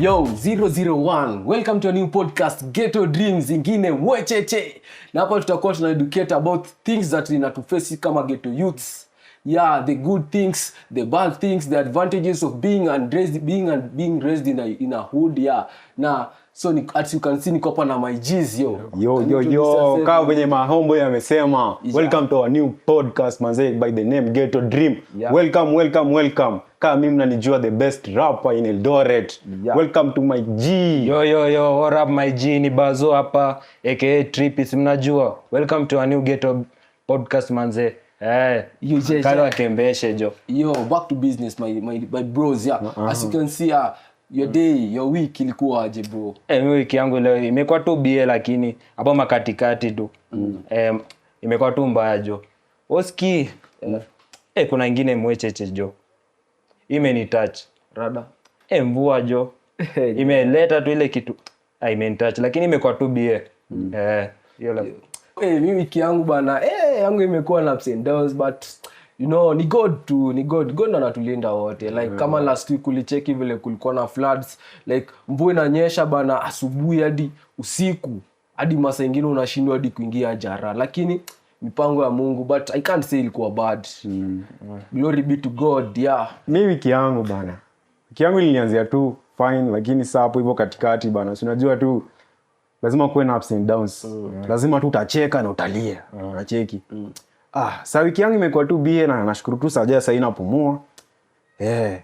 Yo, 001. Welcome to a new podcast, Ghetto Dreams, ingine mwecheche. Na hapa tutakuwa tuna educate about things that inatuface kama ghetto youths. Yeah, the good things, the bad things, the advantages of being raised in a hood, yeah. Na so ni, as you can see, niko hapa na my G's, yo. Yo, Can yo, you introduce yo, yourself? Kaa venye mahombo yamesema. Welcome to our new podcast, manze, by the name Ghetto Dream. Welcome, welcome, welcome. Kaa mimi mnanijua, the best rapper in Eldoret. Welcome to my G. Yo, yo, yo, what up, my G? Ni Bazo hapa, aka Tripis, mnajua. Welcome to our new ghetto podcast, manze. Eh, Yo, je, kale je. Watembeshe jo. Yo, back to business, my bros, yeah. As you can see, your day, your week ilikuwa aje, bro? Eh, mi wiki yangu leo imekuwa tu bie, lakini hapo makatikati tu. Eh, imekuwa tu mbaya jo. Oski. Eh, kuna ingine mwecheche jo. Imenitouch. Rada. Eh, mvua jo. Imeleta tu ile kitu. Ah, imenitouch, lakini imekuwa tu bie. Eh, hiyo la. Hey, mi wiki yangu bana, yangu imekuwa na ups and downs, but you know, ni God tu, ni God. God ndo anatulinda wote. Like kama last week ulicheki vile kulikuwa na floods, like mvua inanyesha bana asubuhi hadi usiku, hadi masaa ingine unashindwa hadi kuingia jara, lakini mipango ya Mungu. But I can't say ilikuwa bad. Glory be to God, yeah. Mi wiki yangu bana. Wiki yangu ilinianzia tu fine, lakini saa hapo hivyo katikati bana, si unajua tu lazima kuwe na ups and downs. Lazima tu utacheka na utalia. Unacheki. Ah, saa wiki yangu imekuwa tu bie na nashukuru tu saja sasa inapumua. Eh.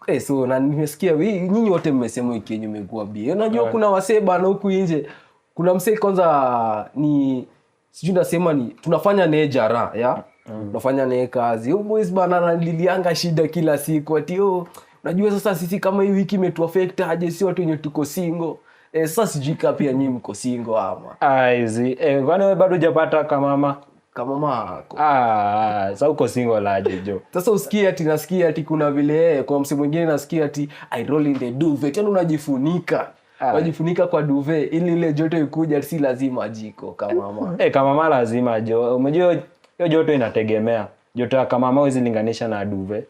Eh, so na nimesikia nyinyi wote mmesema wiki yenyu imekuwa bie. Unajua kuna wasee bana huku nje. Kuna msee kwanza ni sijui nasema ni tunafanya naye jara, ya? Tunafanya naye kazi. Huyu boys bana analilianga shida kila siku, ati, "Oh, unajua sasa sisi kama hii wiki imetuaffect aje, si watu wenye tuko single." Eh, sasa sijui kaa pia nyinyi mko single ama. Aizi, eh, kwani wewe bado hujapata kamama? Kama mako. Ah, sasa uko single aje jo? Sasa usikie ati nasikia ati kuna vile kwa msemo mwingine nasikia ati "I roll in the duvet", yani unajifunika. Unajifunika kwa duvet ili ile joto ikuja, si lazima jiko kama mama. Eh, kamama lazima jo. Umejua hiyo joto inategemea. Joto ya kamama huwezi linganisha na duvet.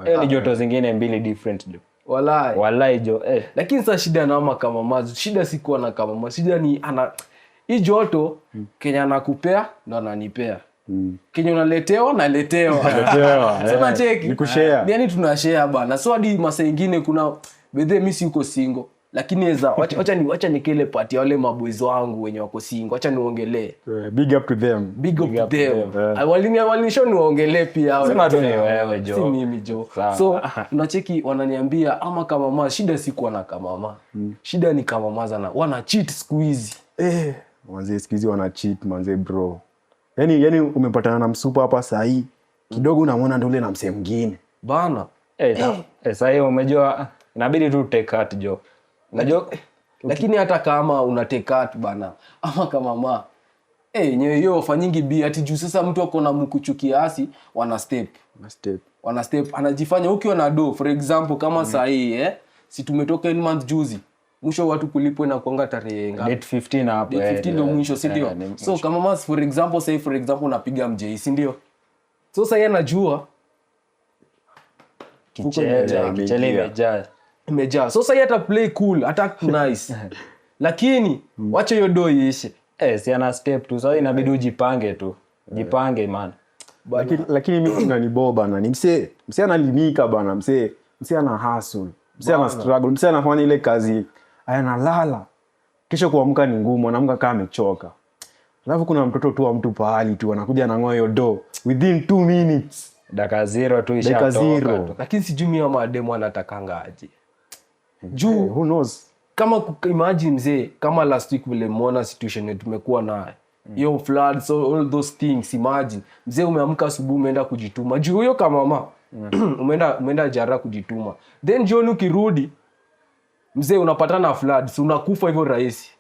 Hiyo ni joto zingine mbili different jo. Walai. Walai jo, eh. Lakini sasa shida na ama kama mama, shida si kuwa na kama mama, shida ni ana hii joto Kenya anakupea ndo ananipea. Kenya unaletewa, naletewa. Letewa, Sema eh. cheki. Ni kushare. Yaani tunashare bana. So hadi masaa ingine kuna bedhe, mi si uko single. Lakini eza wacha nikele party ya wale maboys wangu wenye wako single. Wacha niongelee. Eh, big up to them. Big up to them. Yeah. Ah, walinishow niwaongelee pia. Sema tu ni wewe jo. Si mimi jo. Sawa. So unacheki wananiambia ama kama mama, shida si kuwa na kama mama. Shida ni kama mama zana wana cheat siku hizi. Eh, manze, siku hizi wana cheat manze, bro. Yani umepatana na msupa hapa saa hii kidogo unamwona ndo ule na msee mwingine. Bana. Eh, eh, sasa hiyo umejua inabidi tu take heart jo. Unajua Lakini hata kama una take heart bana, ama kama ma nyewe hiyo wafanyingi bi ati juu sasa mtu ako na mkuchu kiasi, wana step. Na step. Wana step, anajifanya ukiwa na do, for example kama saa hii, si tumetoka end month juzi, mwisho watu kulipwa na kuanga tarehe ngapi? Date 15 hapo. Date Eh, 15 ndo mwisho, si ndio? Eh, ni So kama mas, for example say, for example unapiga mjei, si ndio? So sasa yeye anajua mfuko Kichele, imejaa. kichele imejaa. Imejaa. So sasa yeye ata play cool, ata act nice, lakini wacha hiyo do iishe. Eh, si ana step tu. Sasa inabidi ujipange tu. Jipange, man. Lakini mimi kinanibo bana ni msee analimika bana, msee ana hustle, msee ana struggle, msee anafanya ile kazi, analala, kesho kuamka ni ngumu, anaamka kama amechoka. Alafu kuna mtoto tu wa mtu pahali tu anakuja anang'oa hiyo do within 2 minutes. Dakika zero tu Dakika ishatoka zero. tu. Lakini sijui mi mademu anatakanga aje juu Eh, who knows. Kama imagine mzee, kama last week vile mmeona situation yetu tumekuwa nayo hiyo floods, so all those things, imagine mzee umeamka asubuhi, umeenda kujituma juu huyo kamama, umeenda jara kujituma, then jioni ukirudi, mzee, unapatana na floods, unakufa hivyo rahisi.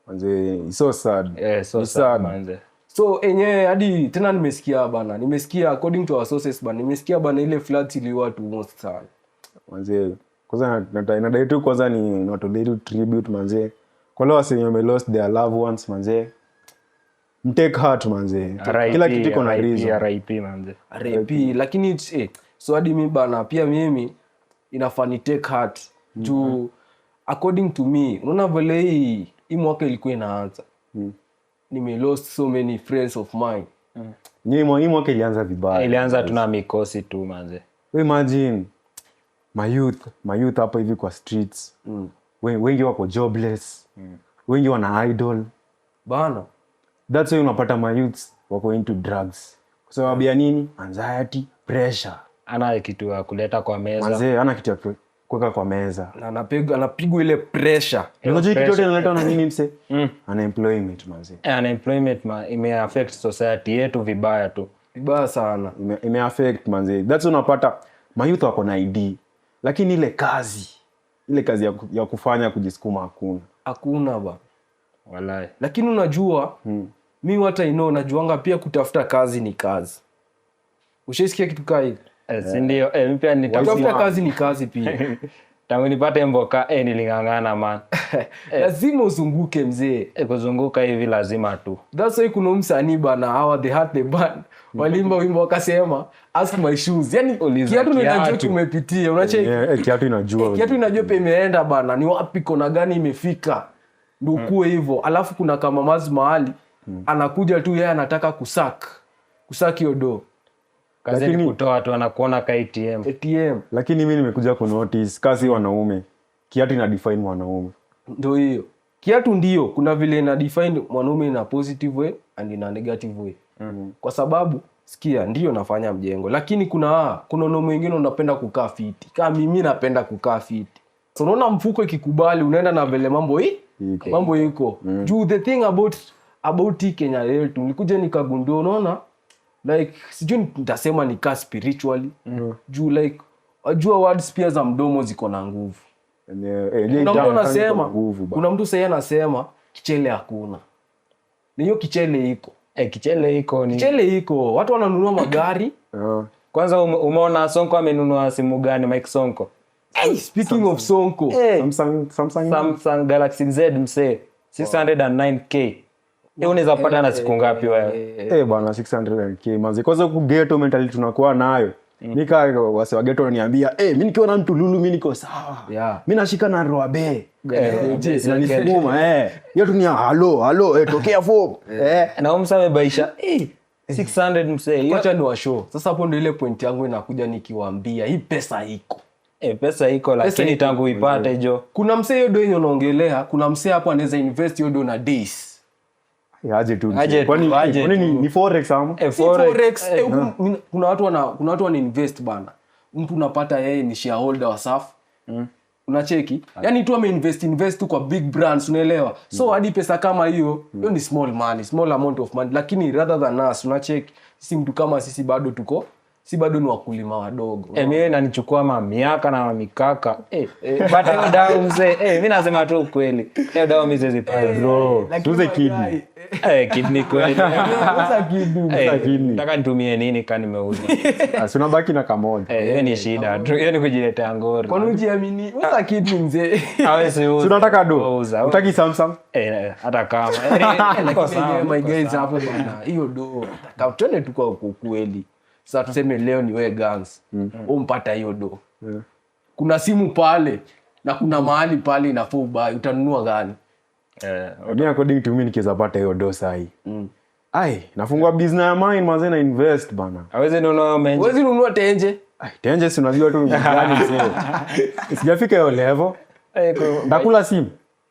Manze, it's so sad. Eh, so It's sad, sad. manze. So enyewe hadi tena nimesikia bana, nimesikia according to our sources bana, nimesikia bana ile floods iliua tu most sana. Manze, kwanza nadai tu kwanza ni niwatolee tu tribute, manze, kwa wale wasee wenye wame lost their loved ones. Manze, mtake heart, manze. RIP, Kila kitu iko na RIP, reason. RIP, manze. RIP. Lakini so hadi mi bana, pia mimi inafaa ni take heart. Juu according to me, unaona vile hii mwaka ilikuwa inaanza, nime lost so many friends of mine. Hii mwaka ilianza vibaya. Ilianza tuna mikosi tu, manze. We imagine mayouth hapa hivi kwa streets, wengi wako jobless, wengi wana idle. Bana. That's why unapata mayouths wako into drugs. Kwa sababu ya nini? Anxiety, pressure. Ana kitu ya kuleta kwa meza. Manzee ana kitu ya kuweka kwa meza. Na anapigwa ile pressure. Unajua hii kitu yote inaletwa na nini, mse? Unemployment, manze. Eh, unemployment imeaffect society yetu vibaya tu. Vibaya sana. Ime affect manze. That's why unapata mayouth wako na ID, lakini ile kazi ya kufanya kujisukuma hakuna. Hakuna ba. Walai. Lakini unajua, mi hata ino najuanga pia kutafuta kazi ni kazi. Ushaisikia kitu kaa hivi? Eh, si ndio? Eh, mi pia Kutafuta kazi ni kazi pia. Tangu nipate mboka, eh, niling'ang'ana, man. Lazima uzunguke, mzee. Eh, kuzunguka hivi lazima tu. That's why kuna msanii bana, hawa the heart the band walimba wimbo wakasema, "Ask my shoes." Yani Uliza kiatu ndio inajua kiatu. tumepitia, unacheki? Yeah, eh, kiatu inajua. Kiatu inajua pe imeenda bana, ni wapi kona gani imefika ndio ukue hivyo. Alafu kuna kama mazi mahali anakuja tu, yeye anataka kusak hiyo do. Kazi ni Lakini- kutoa tu, anakuona ka ATM. ATM. Lakini mi nimekuja kunotice kasi wanaume, kiatu ina define mwanaume. Ndo hiyo kiatu, ndio kuna vile ina define mwanaume in a positive way and in a negative way, kwa sababu sikia, ndio nafanya mjengo, lakini kuna wanaume wengine unapenda kukaa fiti. Kama mimi napenda kukaa fiti, so unaona mfuko ikikubali, unaenda na vile mambo hii Iko. Mambo iko juu. The thing about hii Kenya yetu, nilikuja nikagundua, unaona, like sijui nitasema nikaa spiritually, juu like wajua words pia za mdomo ziko na nguvu. Kuna mtu anasema, nguvu ba. kuna mtu sahii anasema kichele hakuna, ni hiyo kichele iko. Eh, kichele iko ni Kichele iko, watu wananunua magari. Kwanza umeona Sonko amenunua simu gani, Mike Sonko? Hey, speaking of Sonko. Samsung, Samsung. Samsung Galaxy Z, msee, 609K. Eh, unaweza pata na siku ngapi wewe? Eh bwana, 600K manze. Kwanza huku ghetto mentality tunakuwa nayo. Nika wase wa ghetto wananiambia, "Eh, mimi nikiwa na mtu lulu mimi niko sawa." Yeah. Mimi nashika na roabe. Je, Inanisukuma eh. Hiyo tu ni ya, halo, halo, eh, tokea form. Eh. Na huyu msee amebaisha, eh, 600, msee. Wacha ni washow sasa. Hapo ndio ile point yangu inakuja nikiwaambia hii pesa iko. Eh, pesa iko, lakini iko. tangu ipate jo. Kuna msee, hiyo do yenye unaongelea, kuna msee hapo anaweza invest hiyo do na days. Eh, aje tu. Aje tu, Kwani aje kwani tu. ni forex ama? Eh, Si forex. forex, eh, huku kuna watu wana invest bana. Mtu unapata yeye ni shareholder wa Safu, unacheki? Yani tu ameinvest invest tu kwa big brands, unaelewa? So hadi pesa kama hiyo, hiyo ni small money, small amount of money, lakini rather than us, unacheki, sisi mtu kama sisi bado tuko, si bado ni wakulima wadogo. Eh, mimi inanichukua mamiaka na mamikaka. Eh, but hiyo dau, mzee, eh, mi nasema tu ukweli. Hiyo dau mi siwezi pata. Bro, Lakini tuuze my kidney. guy, Eh, kidney kweli. uza kidney. Eh, kidney. nataka nitumie nini ka nimeuza? Ah, si unabaki na kamoja. Eh, hiyo ni shida tu. Hiyo ni kujiletea ngori. Kwani ujiamini? Uza kidney, mzee. Awe si Si unataka do? Uza. Utaki Samsung? Eh, hata kama. Eh, niko Lakini sawa, yenyewe, my niko guys, sawa. hapo bana, hiyo do twende tu kwa ukweli. Sasa tuseme leo ni wewe Gans, umpata hiyo do, kuna simu pale na kuna mahali pale inafaa ubuy, utanunua gani? Eh, Mi according to me, nikiweza pata hiyo do sahi. Ai, nafungua business ya mine manze, na invest bana. Hawezi nunua menje. Huwezi nunua tenje? Ai, tenje si unajua tu gani mzee. Sijafika hiyo level. Eh, Ndakula simu.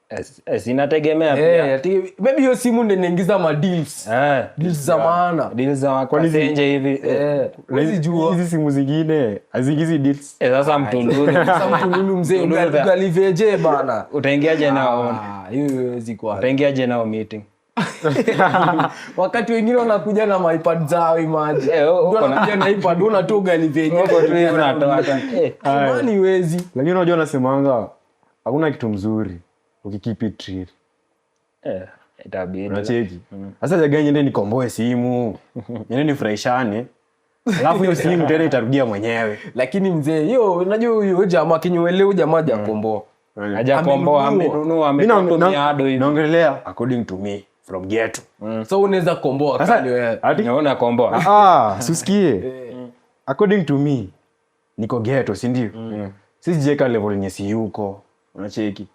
Eh, eh, sinategemea pia. Eh, maybe hiyo simu ndio inaingiza ma deals. Eh, Deals za maana. Deals za wakatenje hivi. Eh, Eh, huwezi jua. Hizi simu zingine haziingizi deals. Eh, sasa mtululu. Sasa mtululu, mzee, Mtululu. ugaliveje bana? Utaingiaje nao? Ah, hiyo huwezi kwa. Utaingiaje nao meeting? Wakati wengine wanakuja na maipad zao, imagine. Eh, Mtu uko na- anakuja na iPad, unatoa ugali venye. Uko tu hivi unatoa hata. Eh, Imani huwezi. Lakini unajua nasemanga hakuna kitu mzuri ukikeep it real. Eh, itabidi. Unacheki? Sasa jagaa niende nikomboe simu. Niende nifurahishane. Alafu hiyo simu tena itarudia mwenyewe. Lakini mzee, hiyo unajua huyo jamaa kinyuele, huyo jamaa hajakomboa. Hajakomboa, Amenunua. amenunua, Mimi ametumia ado hivi. naongelea according to me from ghetto. So unaweza komboa Sasa kani wewe? ati Unaona komboa. Ah, susikie. According to me, niko ghetto, si ndio? Sijieka level yenye siyuko, unacheki.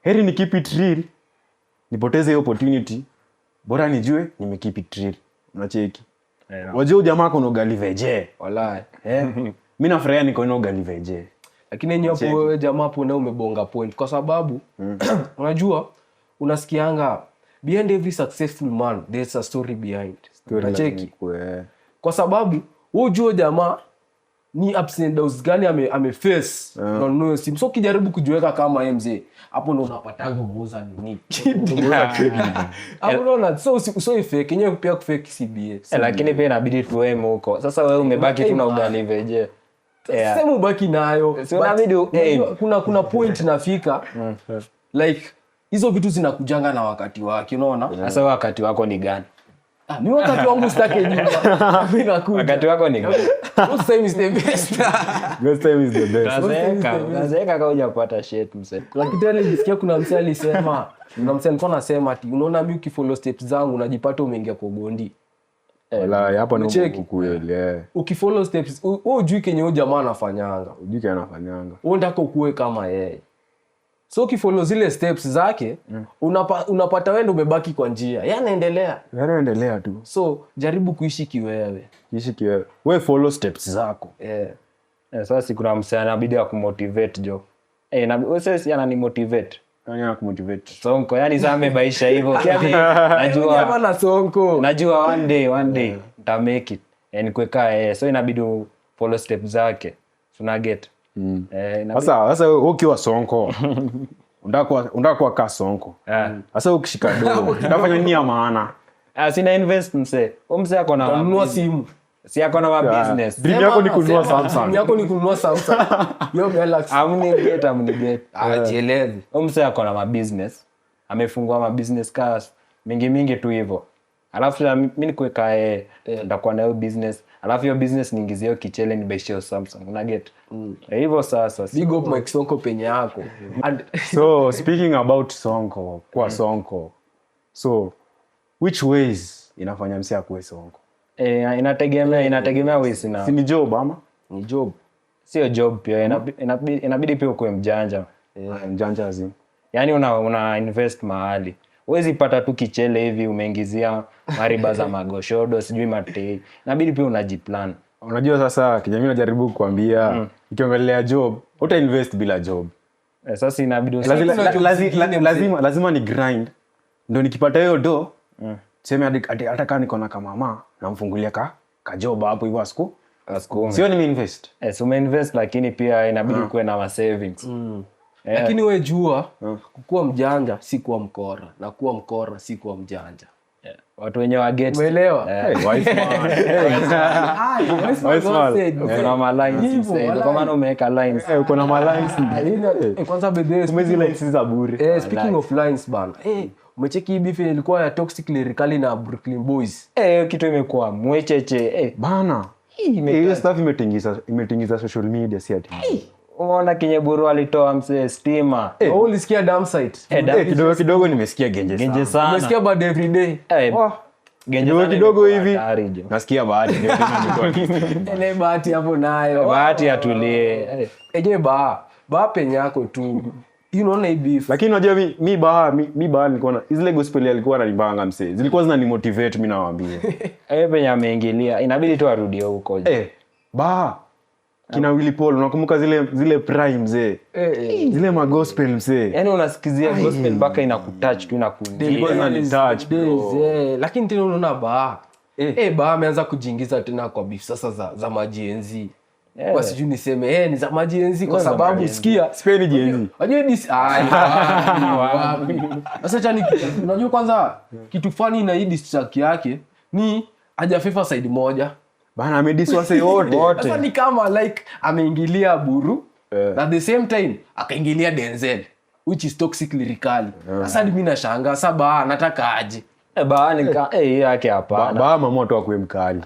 Heri ni keep it real, nipoteze hiyo opportunity, bora nijue nime keep it real, unacheki. Wajua huyu jamaa kuna ugali veje. Walai. Eh, mi nafurahia niko na ugali veje. Lakini enyewe hapo wewe jamaa hapo nawe umebonga point, kwa sababu unajua unasikianga behind every successful man there's a story behind, unacheki. Kwa sababu wewe ujue jamaa ni ups and downs gani ame face na ununue simu. So ukijaribu kujiweka kama yeye, mzee, hapo ndo unapatanga umeuza nini hapo, unaona. So so ifake yenyewe pia kufake CBA. Eh, lakini pia inabidi tueme huko. Sasa wewe umebaki tu na ugali veje. Yeah. Sema ubaki nayo. Si But inabidi unajua, kuna point nafika, like hizo vitu zinakujanga na wakati wake, unaona. Sasa wakati wako ni gani? Ah, mi wakati wangu sitake nyuma, mi nakuja. Wakati wako ni gani? Most time is the best. Best time is the best. Utazeeka kama hujapata shit, mse. Lakini tena nilisikia kuna msee alisema, kuna msee alikuwa anasema ati unaona mi ukifollow steps zangu unajipata umeingia kwa gondi. Walai, hapo ni Umecheki? ukweli, eh. Ukifollow steps, wewe hujui kenye huyu jamaa anafanyanga. Hujui kenye anafanyanga. Wewe unataka ukuwe kama yeye, so ukifollow zile steps zake, unapata wewe ndo umebaki kwa njia, yeye anaendelea. Yaani endelea tu. So jaribu kuishi kiwewe. Ishi kiwewe. We follow steps zako. Yeah. Eh, sasa si kuna msee anabidi akumotivate jo. Eh, na wewe sasa ananimotivate. Nani anakumotivate? Sonko, yani sasa amebaisha hivyo. Pia mimi Jamaa najua na Sonko. najua one day nita make it. Eh, nikuweka so inabidi follow step zake. Tuna get. Eh, Sasa wewe ukiwa Sonko, unataka kuwa ka Sonko. Sasa ukishika do, utafanya nini ya maana? Ah, sina invest, msee. Huyu msee ako na Unanunua simu. Si ako na ma business. Dream yako ni kununua Sema, dream Samsung. yako ni kununua Samsung. Yo, Galaxy. Amni get, amni get. Ah, jieleze. Huyu msee ako na ma business. Amefungua ma business cars mingi mingi tu hivyo. Alafu sasa mi nikuweka nitakuwa na hiyo business. Alafu hiyo business niingizie hiyo kichele nibaishie hiyo Samsung. Una get? Eh, hivyo sasa. Big up Mike Sonko penye yako. And So speaking about Sonko, kwa Sonko. So which ways inafanya msee akuwe Sonko? Eh, inategemea ways na Si ni job ama? Ni job. Sio job pia, inabidi pia ukuwe mjanja. Yeah. Mjanja as in. Yaani una invest mahali. Huwezi pata tu kichele hivi umeingizia mariba za magoshodo, sijui matei. Inabidi pia unajiplan. Unajua sasa kijamii najaribu kukwambia, ukiongelea job, uta invest bila job. Eh, sasa inabidi Kuna job zingine, mzee. Lazima ni grind ndo nikipata hiyo do, tuseme hata kaa niko na kamama, namfungulia ka job hapo hivyo asiku Asikume. sio nimeinvest. Eh, si umeinvest, lakini pia inabidi kuwe na ma savings. Lakini we jua kukuwa mjanja si kuwa mkora, na kuwa mkora si kuwa mjanja. Yeah. Watu wenye wa get. Umeelewa? Hey, wise man. Aye, wise man Wise man. God said. Kuna ma lines, Hivyo, msee. walai. Kwa maana umeweka lines. Eh, uko na ma lines. Kwanza by the way, Kumbe lines za bure. Eh, speaking of lines bana. Eh, umecheki hii beef ilikuwa ya Toxic Lyrikali na Brooklyn Boys. Eh, hiyo kitu imekuwa mwecheche. Eh, Bana. Hiyo stuff imetingiza social media, si ati. Umeona kenye Buru alitoa, msee, stima. Wewe ulisikia dump site? Eh, Eh, kidogo kidogo nimesikia genje sana. Genje sana. Umesikia bad everyday? Eh, Wah, genje kidogo sana kidogo imekuwa hivi hatari, jo. nasikia bahati ndio tena nilikuwa- Ele bahati hapo nayo. Bahati atulie. Eh, Enyewe baa penye yako tu. You unaona hii beef. Lakini unajua mi baha nilikuwa na zile gospel alikuwa ananimbanga, msee, zilikuwa zinanimotivate, mi nawaambia. Eh, penye ameingilia inabidi tu arudie huko. Eh, baha kina Willy Paul, unakumbuka zile prime, mzee? Eh, eh. Zile magospel, msee. Yaani unasikizia gospel mpaka inakutouch tu, inakuingia. Zilikuwa zinanitouch, bro. Days, eh. Lakini tena unaona baa. Eh, baa ameanza kujiingiza tena kwa beef sasa za ma-Gen Z. Kwa sijui niseme ni za ma-Gen Z kwa sababu sikia. Sipendi Gen Z. Unajua ai, wapi, wapi. Sasa chani, unajua kwanza kitu funny na hii diss track yake ni hajafavor side moja. Bana, amediss wase wote. Sasa ni kama like ameingilia Buru na at the same time akaingilia Denzel, which is Toxic Lyrikali. Sasa mimi nashangaa sasa baa nataka aje. Eh, baa eh, hiyo yake hapana. Baa mama tu akuwe mkali.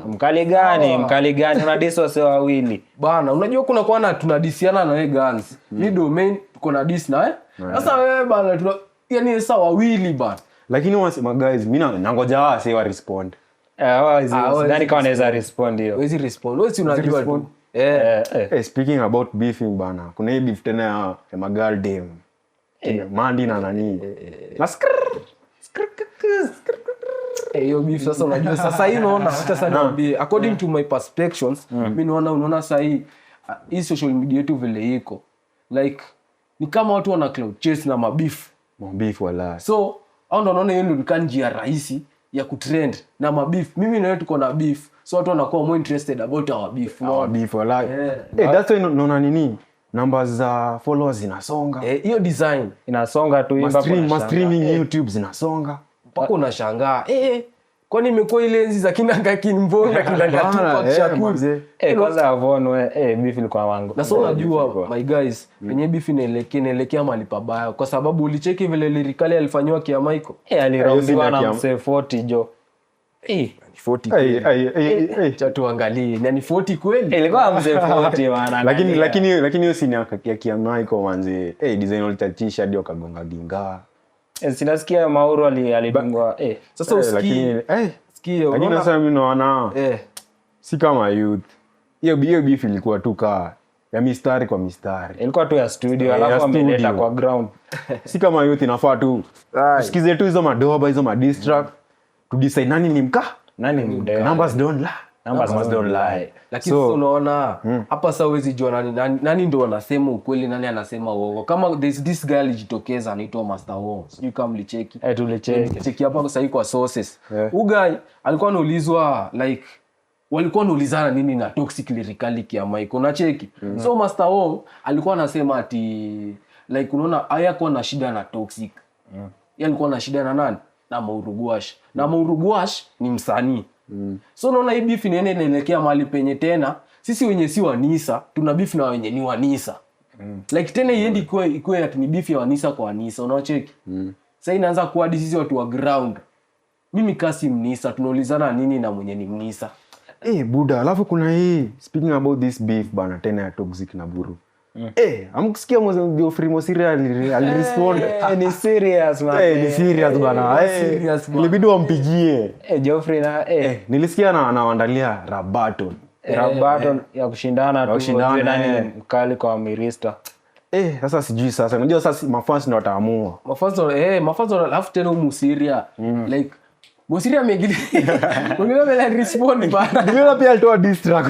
Mkali gani? Mkali gani? Unadiss wase wawili. Bana, unajua kuna kwana tunadisiana na wewe Guns. Mi domain tuko na dis na wewe. Sasa wewe bana tuna yani sasa wawili bana. Lakini wasema guys, mi nangoja wase wa respond. Eh, Ah, sidhani kama wanaweza respond hiyo. Huwezi respond. Wewe si unajua tu. Respond. Eh. Eh, Hey, speaking about beefing bana, kuna hii beef tena ya magal dem. Mandi na nani. Na skrrr. Eh, hiyo beef sasa, unajua sasa hii naona, acha sasa niambie, according to my perspectives, mi naona, unaona sasa hii, hii social media yetu vile iko, like ni kama watu wana clout chase na mabeef. Mabeef wala. So au ndo naona hiyo ndo ni njia rahisi ya kutrend na mabeef. Mimi na wewe tuko na beef, so watu wanakuwa more interested about our beef, unaona? Beef wala. Eh, that's why naona nini? Numbers za followers zinasonga. Eh, hiyo design Inasonga tu imba. Ma streaming YouTube zinasonga. Mpaka unashangaa, eh, kwani imekuwa ile enzi za kina Kinbonga, kina Bana, Tupac eh, Shakur? manze. Eh, kwanza Avon we, eh, beef ilikuwa wangu. Na so unajua, my guys, penye beef inaelekea mahali pabaya, kwa sababu ulicheki vile Lyrikali alifanyiwa Kiamaiko. Eh, aliraundiwa Hiyo na si msee 40 jo. Eh, 40 Hey, kweli? hey, hey, hey. Acha tuangalie na ni 40 kweli. Ilikuwa msee 40 bana. Lakini lakini hiyo scene ya Kiamaiko manze. Eh, design walichachisha hadi wakagonga ginga. Eh, sinasikia Mauru alidungwa, eh. Sasa Eh, usikii lakini eh, sikie, lakini unaona sasa mimi naona eh si kama youth. Hiyo beef ilikuwa tu kaa ya mistari kwa mistari. Ilikuwa tu ya studio, ya alafu ameleta studio. kwa ground. Si kama youth inafaa tu tusikize tu hizo madoba, hizo madiss track, tu decide nani ni mka. Nani mdea? Numbers don't lie. Numbers don't lie. Lakini sasa unaona hapa sasa huwezi jua nani ndo anasema ukweli, nani anasema uongo. Kama there's this guy alijitokeza anaitwa Master Wong, sijui kama mlicheki. Eh, tulicheki. Cheki hapa sasa hii kwa sources. Yeah. Huyu guy alikuwa anaulizwa, like walikuwa wanaulizana nini na Toxic Lyrikali Kiamaiko, unacheki? So Master Wong alikuwa anasema ati like unaona hayakuwa na shida na Toxic, yeye alikuwa na shida na nani? Na Mauru Gwash, na Mauru Gwash ni msanii. So unaona hii beef inaenda inaelekea mahali penye tena sisi wenye si wanisa tuna beef na wenye ni wanisa. Like tena iendi ikuwe ati ni beef ya wanisa kwa wanisa, unacheki? Sasa inaanza kuwa hadi sisi watu wa ground, mimi kasi mnisa, tunaulizana nini na mwenye ni mnisa? Eh, buda, alafu kuna hii, speaking about this beef bana, tena ya Toxic na Buru. Eh, amkusikia Geoffrey Mosiria alirespond? Eh, ni serious man. Eh, ni serious bana. Eh, serious bana. ilibidi wampigie. Eh, Geoffrey na eh, Eh, nilisikia na anawaandalia rap battle. Rap battle ya kushindana tu, kushindana, wajue nani eh. ni mkali kwa Mirista. Eh, sasa sijui sasa. Unajua sasa mafans ndio wataamua. Mafanzo, eh, mafanzo. Alafu tena huyu Musiria, like Musiria ameingilia, mwingine amela respond bana. Niliona pia alitoa diss track.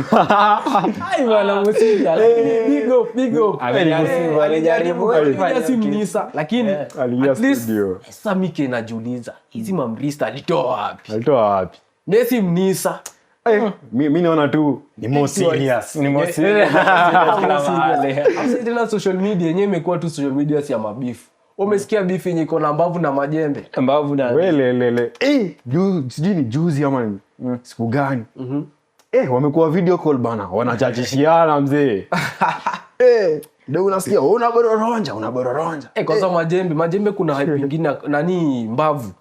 Ai bana, Musiria, lakini big up, big up. Amejaribu, Eh, alijaribu. Aliingia si mnisa, lakini Aliingia at least studio. sasa Mike najiuliza hizi mamrista alitoa wapi? Alitoa wapi? Nesi mnisa. Eh, mi naona tu ni more serious. Ni more serious kila mahali. Sasa tena social media yenyewe imekuwa tu social media si ya mabeef. Umesikia beef yenye iko na mbavu na majembe? Mbavu na Welelele. Eh, sijui ni juzi ama ni siku gani. Eh, wamekuwa video call bana, wanachachishiana mzee. Eh, ndio unasikia unabororonja, unabororonja. Eh, kwanza majembe kuna hype ingine nani, mbavu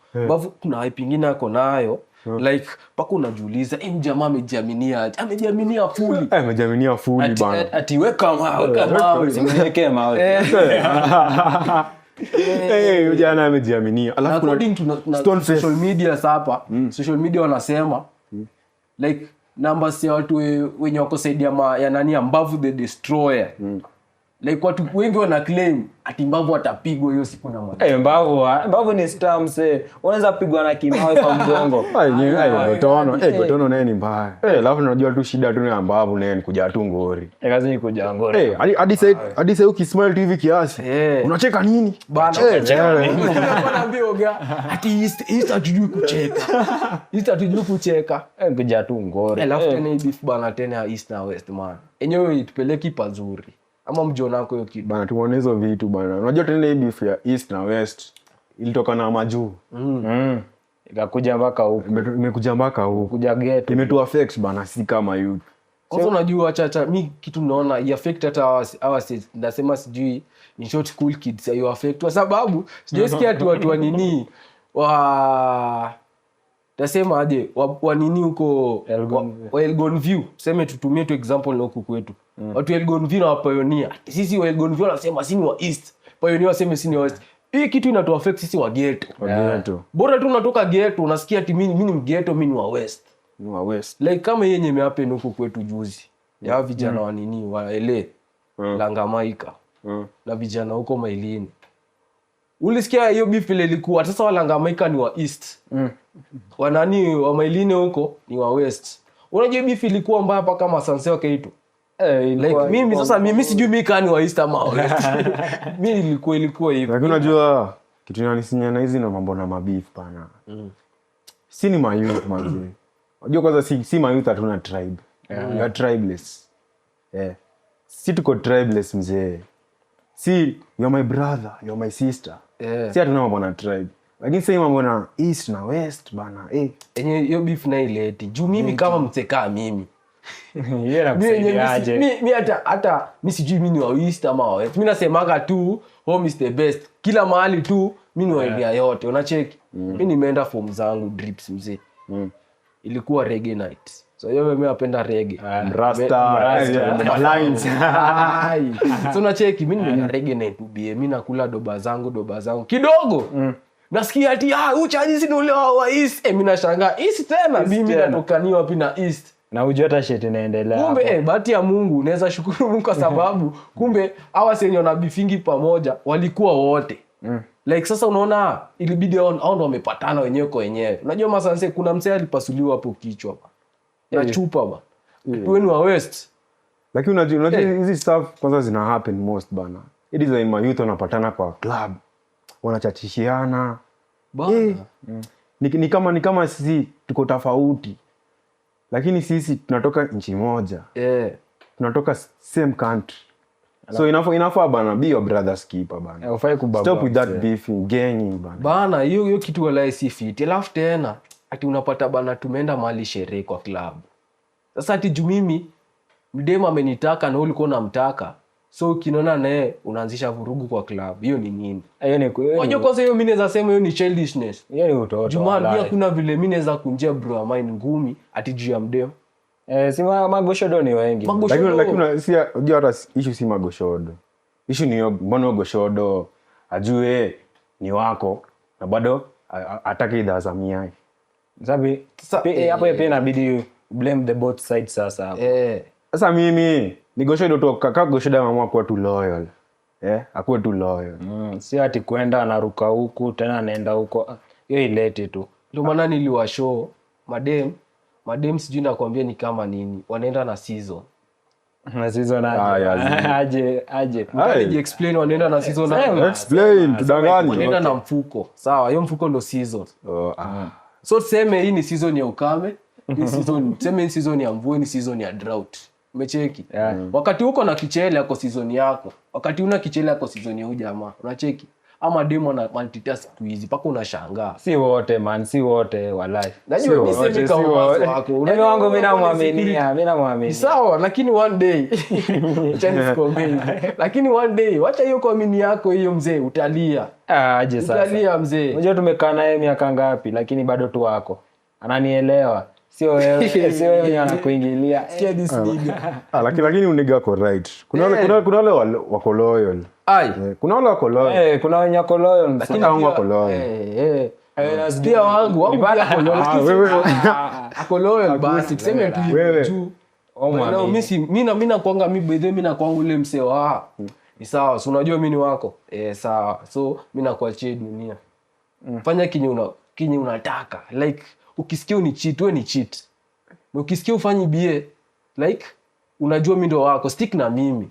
kuna hype ingine ako nayo, like mpaka unajiuliza, eh, mjamaa amejiaminia aje? Amejiaminia fully. Eh, amejiaminia fully bana. Ati weka mawe, mawe. Simweke mawe. Eh, huyu jana amejiaminia. Alafu kuna According to na Stone Face. social media sasa hapa, social media wanasema like numbers ya watu wenye wako side ya nani, ya Mbavu the Destroyer, like watu wengi wana claim ati Mbavu atapigwa hiyo siku na maji. Eh, Mbavu ni star msee. Unaweza pigwa na kimawe kwa mgongo. Ai, ai, Gotono, eh, Gotono naye ni mbaya. Eh, alafu unajua tu shida tu ni ya Mbavu naye ni kuja tu ngori. Eh, kazi ni kuja ngori. Eh, hadi sasa ukismile tu hivi kiasi. Eh. Unacheka nini? Bana, Eh, eh. naambia oga ati East hatujui kucheka. East hatujui kucheka. Eh, kuja tu ngori. Alafu tena hii beef bana, tena ya East na West man. Enyewe itupeleki pazuri. Ama mjonako hiyo kitu. Bana, tumeona hizo vitu bana. Unajua tena hii beef ya East na West ilitoka na majuu. Ikakuja mpaka huku. Imekuja mpaka huku. Kuja ghetto. Imetu affect bana, si kama youth. Kwanza unajua chacha mi kitu naona iaffect hata hawa nasema sijui, in short cool kids hiyo affect, kwa sababu sijaisikia ati watu wa nini, wa tasema aje, wa nini huko wa Elgon View, tuseme tutumie tu example na huku kwetu, watu wa Elgon View na wa Pioneer. Sisi wa Elgon View wanasema si ni wa East, Pioneer waseme si ni wa West. Hii kitu inatu affect sisi wa ghetto. Wa ghetto. Bora tu unatoka ghetto unasikia ati mimi ni mghetto, mimi ni wa West. Ni wa West. Like kama hii yenye imehappen huku kwetu juzi. Ya vijana wa nini, wa ele Langamaika na vijana huko Mailini. Ulisikia hiyo beef ile ilikuwa? Sasa Walangamaika ni wa east, wanani wa Mailini huko ni wa west. Unajua beef ilikuwa mbaya mpaka masanse wakaitwa. Eh, Like mimi sasa, mimi sijui mi kaa ni wa east ama wa west. Mi ilikuwa hivyo. Lakini unajua kitu inanisinya na hizi na mambo na mabeef bana, si ni mayouth manze. Unajua kwanza si mayouth hatuna tribe. We are tribeless. Yeah. Si tuko tribeless, mzee. Si you're my brother, you're my sister. Si hatuna mambo na tribe, lakini sasa hii mambo na east na west bana, eh. Enye hiyo beef na ileti juu mimi kama msekaa mimi Yeye Mi yenye anakusaidiaje? Mi hata mi sijui mi ni wa east ama wa west. Mi nasemaga tu home is the best kila mahali tu. Mi ni wa area yote, unacheki? Mi nimeenda form zangu drips, mzee. Ilikuwa reggae night, so hiyo mimi napenda reggae. Rasta. Eh, lines. Ai. So nacheki, mi nimeenda reggae night ubie, mi nakula doba zangu, doba zangu kidogo, nasikia ati, ah, uchaji si ule wa east. Eh, mi nashangaa, east tena? Mimi Tena. natokania wapi na east? Na ujue hata shit inaendelea Kumbe hapo. eh, bahati ya Mungu, naweza shukuru Mungu kwa sababu kumbe hawa senye wanabeefingi pamoja walikuwa wote. Like sasa unaona ilibidi hao ndo wamepatana wenyewe kwa wenyewe. Unajua masanse, kuna msee alipasuliwa hapo kichwa ba na chupa ba tuweni wa west. Lakini unajua hizi stuff kwanza zina happen most bana. Hii design mayouth wanapatana kwa club, wanachachishiana. Bana. Eh, ni kama sisi tuko tofauti, lakini sisi tunatoka nchi moja, tunatoka same country, so inafaa bana, be your brother's keeper bana. Eh, hufai kubagua Stop with that msee. beefing, ganging bana. Bana, hiyo kitu walai si fit. Alafu tena ati unapata bana, tumeenda mahali sherehe kwa club. Sasa ati juu mimi mdemu amenitaka na wewe ulikuwa unamtaka, so ukiniona naye unaanzisha vurugu kwa club. Hiyo ni nini? Hiyo ni hiyo ni- Unajua kwanza hiyo mi naweza sema hiyo ni childishness. Hiyo ni utoto. Jumaa Walai. pia kuna vile mi naweza kunjia bro ya mine ngumi ati juu ya mdemu. Eh, si magoshodo ni wengi. Magoshodo. Lakini si unajua hata issue si magoshodo. Issue ni hiyo, mbona huyo goshodo ajue ni wako na bado atake idhaa za miai? Sabi, hapo pia inabidi blame the both sides sasa hapo. Sasa mimi ni goshodo tu, kaka goshodo ameamua kuwa tu loyal, eh, akuwe tu loyal. Sio ati kwenda anaruka huku tena anaenda huko. Ah, hiyo ileti tu. Ndio maana niliwashow madem, madem sijui nakwambia ni kama nini, wanaenda na season. Na season aje? Ah, ya, Aje aje? Aye. Explain, wanaenda na season. Sema. Explain, tudanganye. Wanaenda na mfuko, sawa? Hiyo mfuko ndo season. Oh, ah. So tuseme hii ni season ya ukame, hii season, tuseme hii season ya mvua, hii ni season ya drought, umecheki? Yeah. Wakati uko na kichele ako season yako, wakati una kichele ako season ya huyu jamaa, unacheki? Ama demo na multitask siku hizi mpaka unashangaa. Si wote man, si wote walai. Najua mi Wote, semi si kama wote. wazo wako. Mimi Unajua wangu mi unakuwa na namwaminia, mi namwaminia. Sawa, lakini one day, acha nisikuambie hivi, lakini one day, wacha hiyo kuamini yako hiyo, mzee, utalia. Ah, aje sasa? Utalia, mzee. Unajua tumekaa naye miaka ngapi, lakini bado tu wako ananielewa. Sio wewe, sio wewe mwenye anakuingilia. Sikia this nigga. Ah, lakini uniga ako right. Kuna wale wako loyal. Ai. Eh, kuna wale wako loyal. Eh, kuna wenye wako loyal, msee. Hata wangu wako loyal. Eh, eh. Pia wangu pia ako loyal. Ah, wewe Ako loyal, basi tuseme tu hivyo Wewe. juu. Oh, By now, mwamini. mi si- mi nakuanga, mi by the way, mi nakuanga ule msee wa ni sawa, si unajua mi ni wako, eh, sawa, so mi nakuachia dunia, fanya kinye unataka. Like ukisikia uni cheat, we ni cheat, na ukisikia ufanyi bie, like unajua mi ndo wako, stick na mimi.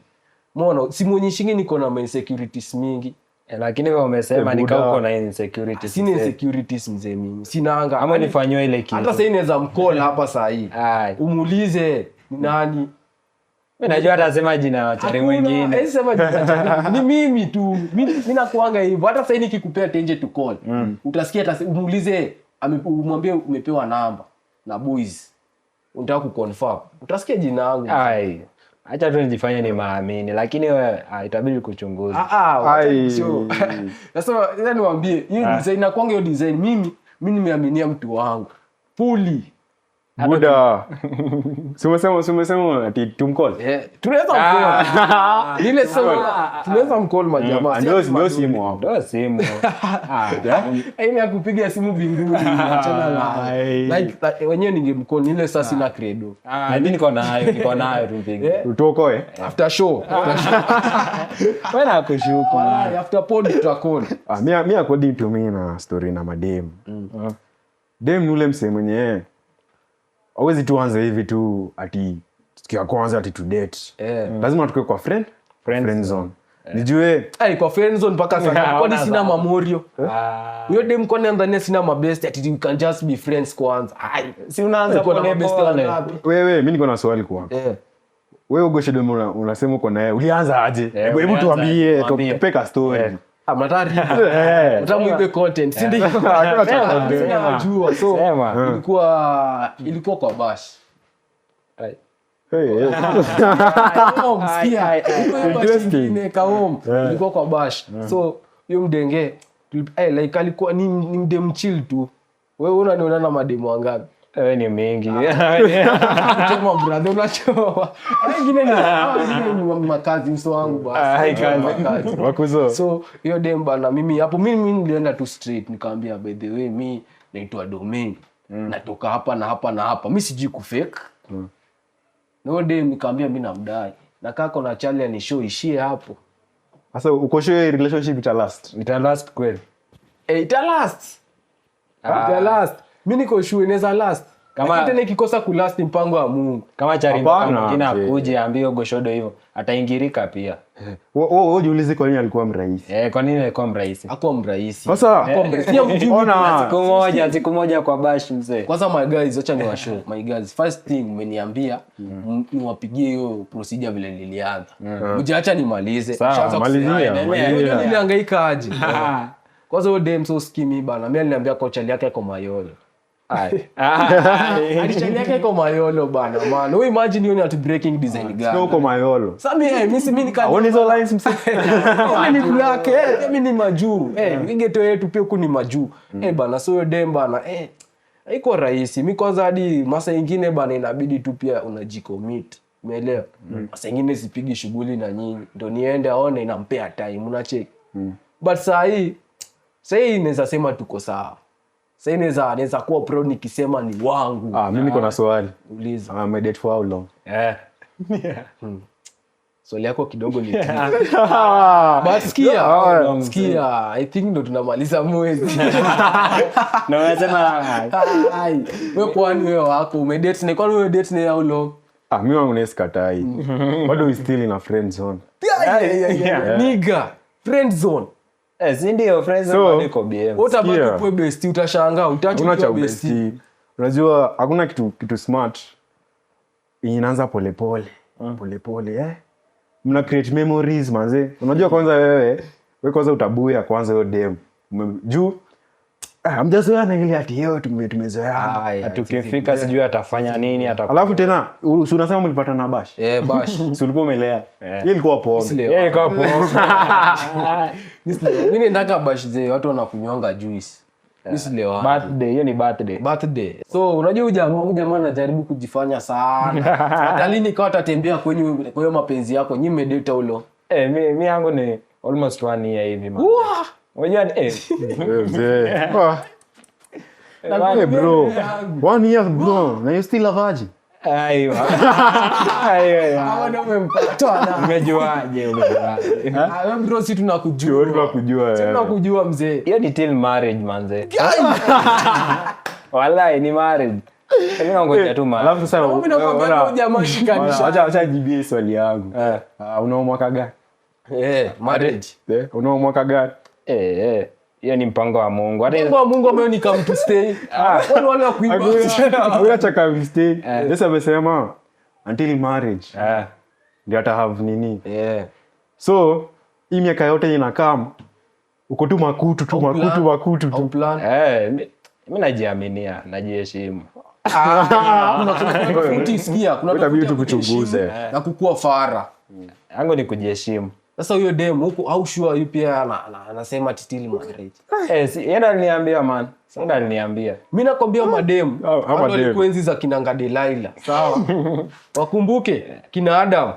Mona simuonyeshingi niko na ma insecurities mingi. Eh, lakini wewe umesema Eh, ni kama Buda. uko na insecurities. Sina insecurities mzee, mimi sinanga. Ama nifanyiwe ile kitu. Hata sahii naweza mcall hapa sahii Ai. umuulize ni nani. Mimi najua atasema jina ya wachari Hakuna, mwingine. hawezi sema jina cha- ni mimi tu. Mi nakuanga hivyo. Hata sahii nikikupea tenje to call, utasikia hata umuulize, umwambie umepewa namba na boys, unataka kuconfirm, utasikia jina yangu. Ai. Acha tu nijifanye ni maamini, lakini wewe, ah, itabidi kuchunguza. Ah, ah, wacha Ai. nishow. Sasa niwaambie hiyo design nakwanga, hiyo design mimi nimeaminia mtu wangu fully. Buda, si umesema ati tumcall? Eh, tunaweza mcall. Ile sema tunaweza mcall majamaa. Si ati Ndio maduli. simu hapo. Ndio simu. Aina ya kupiga simu mbinguni, achana na Ai. like wenyewe ningemcall ni ile sasa sina credo. Ah, mimi niko nayo tupige. Utokoe. After show. After show. Wewe nakushuku. Walai, after pod tutacall. Ah, mi according to me na story na madem, dem ni ule msee mwenye awezi tu anza hivi tu ati siku ya kwanza ati to date. Lazima tukue kwa friend zone, nijue. Ai, kwa friend zone mpaka sasa. Yeah, Kwani ona sina sana. mamorio? Ah. Huyo dem kwani andhania sina mabest ati we can just be friends kwanza? Ai, Si unaanza niko na pole mabest pole. wangapi? Wewe, mi niko na swali kwako. Wewe Ugoshodo, unasema uko naye, ulianza aje? Hebu Ulianza tuambie. aje? Tuambie. Tupe ka story. Ah, mnataka mnataka muipe content, si ndio? Hakuna cha content. Sina najua. So Sema. ilikuwa kwa bash. Hey, hey. Kaom, sikia. Ilikuwa hiyo bash Interesting. ingine, Kaom. Ilikuwa kwa bash. So hiyo mdenge like alikuwa ni mdem chill tu. Wewe unaniona na mademu wangapi? Wewe ni mingi. Choma brother, unachoma. Hao wengine ni makazi mso wangu basi. Ah, kazi. Makazi. Wakuzo. So hiyo dem bana, mimi hapo mimi nilienda tu straight nikamwambia, "By the way, mi naitwa Domain. Natoka hapa na hapa na hapa." Mi sijui kufake. Na huyo dem nikamwambia mi namdai. Na kako na chali ni show ishie hapo. Sasa uko sure relationship ita last? Ita last kweli? Eh, ita last. Ita last. Mi niko sure inaweza last. Lakini tena ikikosa kulast ni mpango wa Mungu. Kama chari Hapana. mwingine akuje aambie Goshodo hivyo, ataingirika pia. Wewe jiulize kwa nini alikuwa mrahisi. Eh, kwa nini alikuwa mrahisi? Hakuwa mrahisi. Sasa Hakuwa mrahisi. Pia mjui ona. Siku moja kwa bash mzee. Kwanza my guys, acha niwashow. My guys, first thing mmeniambia niwapigie hiyo procedure vile nilianza. Mjaacha nimalize. Shaanza Malizia, kusema, malizia. "Unajua nilihangaika aje?" Kwanza huyo dem so skimi bana. Mimi aliniambia kocha yake kwa Mayolo. Hadi chali yake iko Mayolo bana man. Wewe imagine hiyo ni ati breaking design Sio gani? uko Mayolo. Sasa mimi mimi nika Aone hizo lines mse. Mimi ni black, mimi ni majuu. Ghetto yetu pia huku ni majuu. Bana, so hiyo dem bana, haikuwa rahisi. Mi kwanza hadi masa ingine bana inabidi tu pia unajicommit. Umeelewa? Masa ingine sipigi shughuli na nyinyi. Ndio niende aone inampea time, unacheki. But saa hii naweza sema tuko sawa. Saa hii naweza kuwa proud nikisema ni wangu. Ah, mimi niko na swali. Uliza. Ah, my date for how long? Swali yako kidogo ni but sikia, sikia, I think ndo tunamaliza mwezi. Na unasema Ai, we kwani wewe wako umedate ni kwani wewe date ni how long? Ah, mimi wangu nesikatai. Bado we still in a friend zone. Nigga, friend zone. Eh, si ndio friends So, bado iko BM. Utabaki Sikia. kuwa bestie, utashangaa, utaacha Hakuna cha ukiwa bestie. ubesti. Unajua hakuna kitu smart yenye inaanza polepole polepole, eh? Mna create memories manze. Unajua kwanza wewe kwanza utabuya kwanza hiyo dem. Juu hamjazoeana ile ati yo tumezoeana. Ai, ai, Tukifika sijui atafanya nini Alafu tena si unasema mlipata na bash? Eh, bash. Si ulikuwa umelea? Hiyo ilikuwa pombe. Silewa. Yeye ilikuwa pombe. Mimi naendanga bash zee, watu wanakunywanga juice. Mimi silewa. Birthday, hiyo ni birthday. Birthday. So unajua huyu jamaa anajaribu kujifanya sana. Hata lini kawa atatembea kwenye kwa hiyo mapenzi yako, nyinyi mmedate ulo. Eh, mi yangu ni almost one year hivi man. Unajua Eh, mzee. Ah. Hey, bro. One year bro. Na you still a virgin. Aiwa. Aiwa. Hawa ndio umempata na. Umejuaje? Umejuaje? Ah, wewe bro, si tunakujua. Wewe tunakujua Si wewe. tunakujua mzee. Hiyo ni till marriage manze. Wallahi ni marriage. Mimi nangoja tu marriage. Alafu sasa Mimi nakwambia huyu jamaa shikanisha. acha jibie swali yangu. Ah, unao mwaka gani? Eh, marriage. Eh, unao mwaka gani? Eh, eh. Hiyo ni mpango wa Mungu. Hata Mungu wa Mungu ambayo ni come to stay. Wale wa kuimba. Hakuna cha come stay. Yesu amesema until marriage ndio ata have nini. So hii miaka yote inakam uko tu makutu tu makutu makutu Au tu. plan. Eh, mi najiaminia, najiheshimu. Kuna tofauti, sikia, kuna Itabidi tofauti ya tukuchunguze. kujiheshimu na kukua fara. Yangu ni kujiheshimu. Sasa huyo dem huku au sure yu pia anasema till marriage. Eh, si yeye ndo aliniambia, man. Yeye ndo aliniambia. Mi nakwambia madem Ah, ama watu dem. walikuwa enzi za kinanga Delilah, sawa? Wakumbuke kina Adam,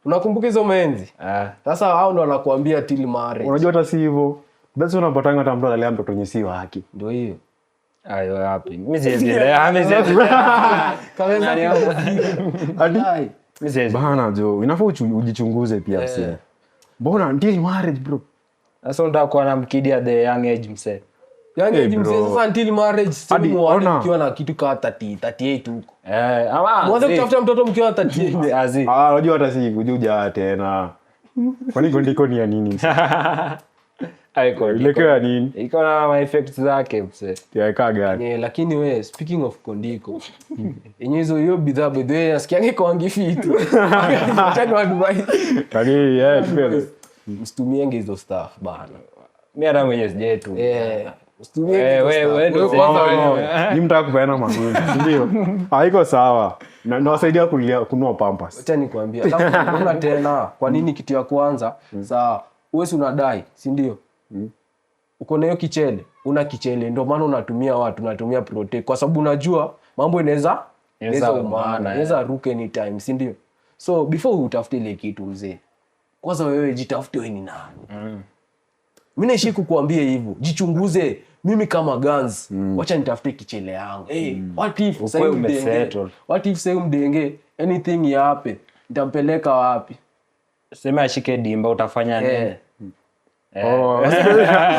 unakumbuka hizo maenzi? Ah. Sasa hao ndo wanakuambia till marriage. Unajua hata si hivyo, that's why unapatanga hata mtu analea mtoto wenye si wake. Ndio hiyo. Ayo, wapi? Mimi siwezi elewa, mimi siwezi elewa. Kaweza. Nani hapo? Hadi Ai. Mimi siwezi. bana jo, inafaa ujichunguze pia msee. Mbona until marriage, bro? Sasa unataka kuwa na mkidi at the young age, msee. Yaani Hey, eti mzee, bro. sasa until marriage sasa Hadi, muone ona. mkiwa na kitu kama 30 38 huko. Eh, ama Mwanze zi. kutafuta mtoto mkiwa 38. Azi. Ah, unajua hata si kujuja tena. Kwani kondiko ni ya nini, msee? Aiko. Ilikuwa ya nini? Iko na ma effects zake, msee. Ya kaa gani? Yeah, lakini we, speaking of kondiko yenye hizo, hiyo bidhaa, by the way, nasikianga iko wangi fiti. Acha ni advice. Kani eh tupe. Msitumienge hizo stuff bana. Mimi hata mwenyewe sijaitu. Eh, msitumienge Eh, hizo stuff. we ndo Wewe kwanza wewe. Oh, ni mtaka kupeana mafunzo, si ndio? Haiko sawa. Na nawasaidia kulia kununua Pampers. Acha nikwambie. Alafu unaona tena kwa nini kitu ya kwanza saa wewe si unadai, si ndio? Uko na hiyo kichele, una kichele, ndio maana unatumia watu, unatumia prote kwa sababu unajua mambo inaweza Inaweza inaweza umana, umana, inaweza ruka anytime, si ndio? So before utafute ile kitu, mzee, kwanza wewe jitafute wewe ni nani. Mi naishi kukuambia hivyo, jichunguze. Mimi kama Guns, wacha nitafute kichele yangu. Hey, what if sahii mdenge, umesettle. what if sahii mdenge anything yape, nitampeleka wapi? Sema ashike dimba, utafanya nini? Eh. Oh,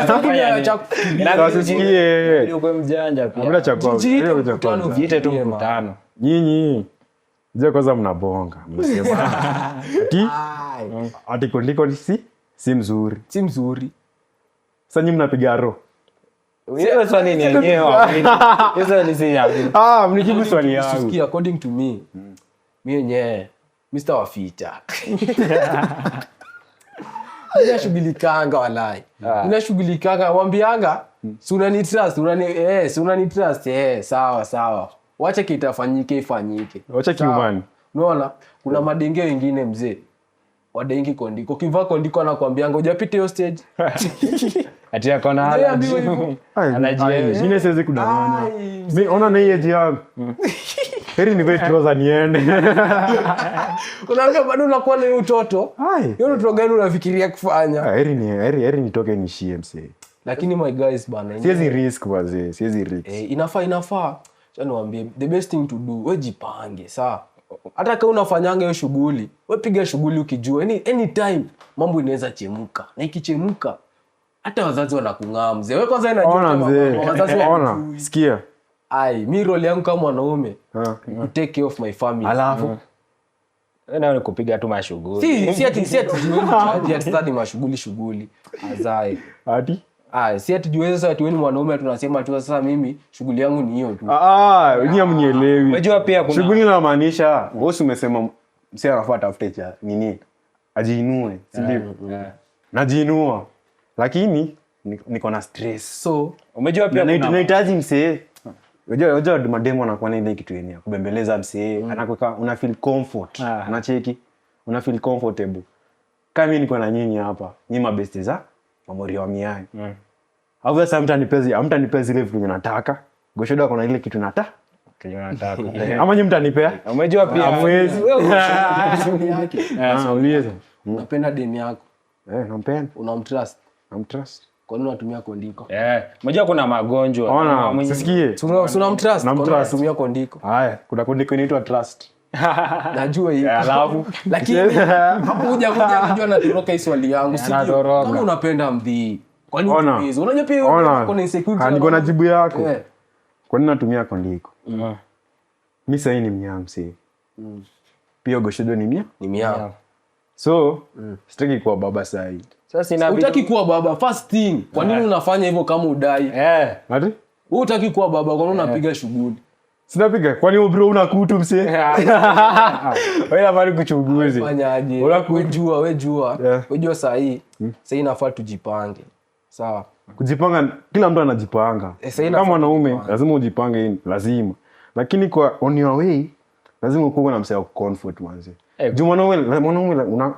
Lakini cha kufikiria. Sasa sikie. Ukuwe mjanja pia. Hamna cha kwa. Jiite Hamna cha mkutano. kwanza. Jiite tu Fikirie, mkutano. Nyinyi je, kwanza mnabonga mnasema ati kondiko si mzuri. Si mzuri. Sasa nyinyi mnapiga roho. Hiyo swali ni yenyewe wawili. Hiyo swali si ya mimi. Ah, mnijibu swali yangu. Usikie, according to me, mi yenyewe Mr. Wafita. Mi nashughulikanga walai. Mi nashughulikanga, wambianga, si unani trust, si unani trust, sawa sawa. Wacha kitafanyike ifanyike. Wacha Sawa. kiumani. Unaona, kuna madenge wengine, mzee. Wadengi kondiko. Ukivaa kondiko anakuambianga hujapita hiyo stage. Ati ako na Yeye allergy. ambiwa hivyo. Ai, Allergy ai, yeye. mimi siwezi kudanganya. Ai, Mi ona na hii age yangu. Heri nivae trouser niende. Unaambia bado unakuwa na hiyo utoto. Ai. Hiyo utoto gani unafikiria kufanya? Ah, heri nitoke nishie, msee. Lakini my guys bana, Siwezi risk, wazee, siwezi risk. eh, inafaa acha niwaambie the best thing to do, we jipange saa hata kama unafanyanga hiyo shughuli, we piga shughuli ukijua anytime mambo inaweza chemuka, na ikichemuka hata wazazi wanakung'aa, mzee. We kwanza inajua Ona kama mzee. wazazi Ona, wakujui. sikia. Ai, mi role yangu kama mwanaume Ah. ni ku take care of my family. Alafu Wewe nawe ni kupiga tu mashughuli. Si ati jueni chaji ati sasa ni mashughuli shughuli azae. Ati Ah, si ati jueni sasa ati wewe ni mwanaume tunasema tu sasa mimi shughuli yangu ni hiyo tu. Ah, ah, nyinyi hamnielewi. Unajua pia kuna Shughuli inamaanisha wewe umesema msee anafaa atafute cha nini? Ajiinue, si ndio? Najiinua. Lakini niko na stress. So Umejua pia Na kuna nahitaji msee. Unajua mademu anakuwa na ile kitu yenye ya kubembeleza msee, anakuweka una feel comfort. Ah. Unacheki? Una feel comfortable. Kama mimi niko na nyinyi hapa, nyinyi mabesti za mamori wa miai. Au sasa hamtanipea zile vitu nataka. Goshoda kuna ile kitu nataka. Kenye unataka. Ama nyinyi mtanipea? Umejua pia Hamwezi. Swali yake. Ah, uliza. Unapenda demu yako, Eh, nampenda. unamtrust. Namtrust. Kwa nini unatumia kondiko? Eh, unajua kuna magonjwa. Ona, Mwenye- sisikie. Si unamtrust? Kwa nini Namtrust. unatumia kondiko? Haya, kuna kondiko inaitwa trust. Najua hiyo. Alafu Lakini hapo huja kujua natoroka hii swali yangu. Si ndio? Anatoroka. Kama unapenda mdhii, kwa nini Ona. utumie hizo? Unajua pia Ona. kuna insecurity. Ah, niko na jibu yako. Eh. Kwa nini natumia kondiko? Mm. Mi sahii ni mnyaa, msee. Pia Goshodo ni mia. Ni mia. So, sitaki kuwa baba sahii. Sasa inabidi Hutaki kuwa baba first thing. Kwa nini unafanya hivyo kama udai? Eh. Ati? Wewe hutaki kuwa baba, kwa nini unapiga shughuli? Sinapiga. Kwani wewe bro una kutu, msee? Wewe nafaa kuchunguze. Fanyaje? Una kutu. We jua, we jua. Yeah. We jua saa hii. Saa hii inafaa tujipange. Sawa. Kujipanga, kila mtu anajipanga. Eh, sahii Kama inafaa mwanaume lazima ujipange, hii lazima. Lakini kwa on your way lazima ukuwe na msee wa comfort manze. Eh. Juu mwanaume una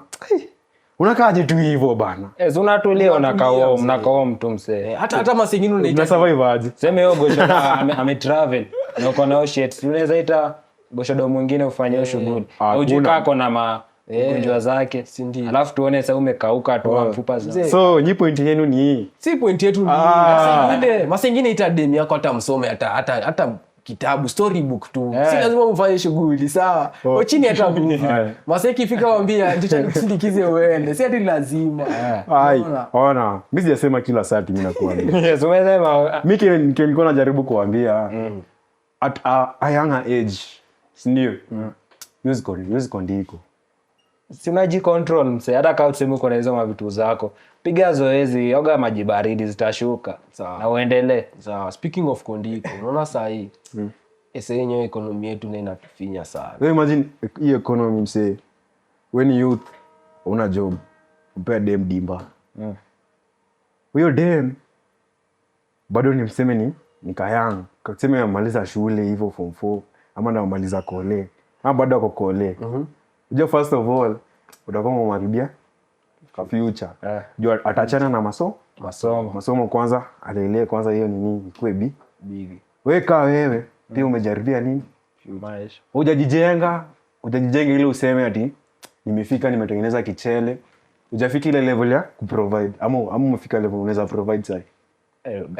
Unakaaje tu hivyo bana? Eh, si unatulia, Unatulia, mzee. unakaom tu msee. Eh, hata masengine unaita Una survive aje? Seme hiyo goshodo ametravel na uko na hiyo shit, si unaweza ita goshodo mwingine ufanye hiyo shughuli? Hakuna. Ujui kaa ako na magonjwa zake. Si ndio? Alafu tuone sasa umekauka tu mfupa za So nyi point yenu ni hii. Si point yetu ni masengine ita dem yako hata msome hata kitabu, storybook tu. Si lazima mfanye shughuli, sawa? Oh. Chini hata movie. Maseki fika wambia ndicho nikusindikize uende. Si ati lazima. Ai, Unaona? ona, mi sijasema kila saa ati mi nakuambia. Yes, umesema. Mi kile nilikuwa najaribu kuambia, at a younger age, si ndio? Music ndiko. Si unajicontrol msee, hata kama tuseme uko na hizo mavitu zako, piga zoezi, oga maji baridi, zitashuka. Sawa. Na uendelee. Sawa, speaking of kondiko, unaona saa hii ese yenyewe economy yetu na inatufinya sana. Wewe imagine hii economy msee. When youth una job, upea dem dimba. Huyo dem bado ni mseme ni kayang. Tuseme amemaliza shule hivyo form 4 ama ndo amemaliza kole. Ama bado ako kole. Unajua first of all utakuwa umemharibia ka future. Jua atachana na Masomo. masomo kwanza, alelee kwanza hiyo nini ikuwe bi. Bigi. Wewe kaa wewe pia umejaribia nini? Maisha. Hujajijenga ile useme ati nimefika nimetengeneza kichele. Hujafika ile level ya kuprovide ama umefika level unaweza provide sasa.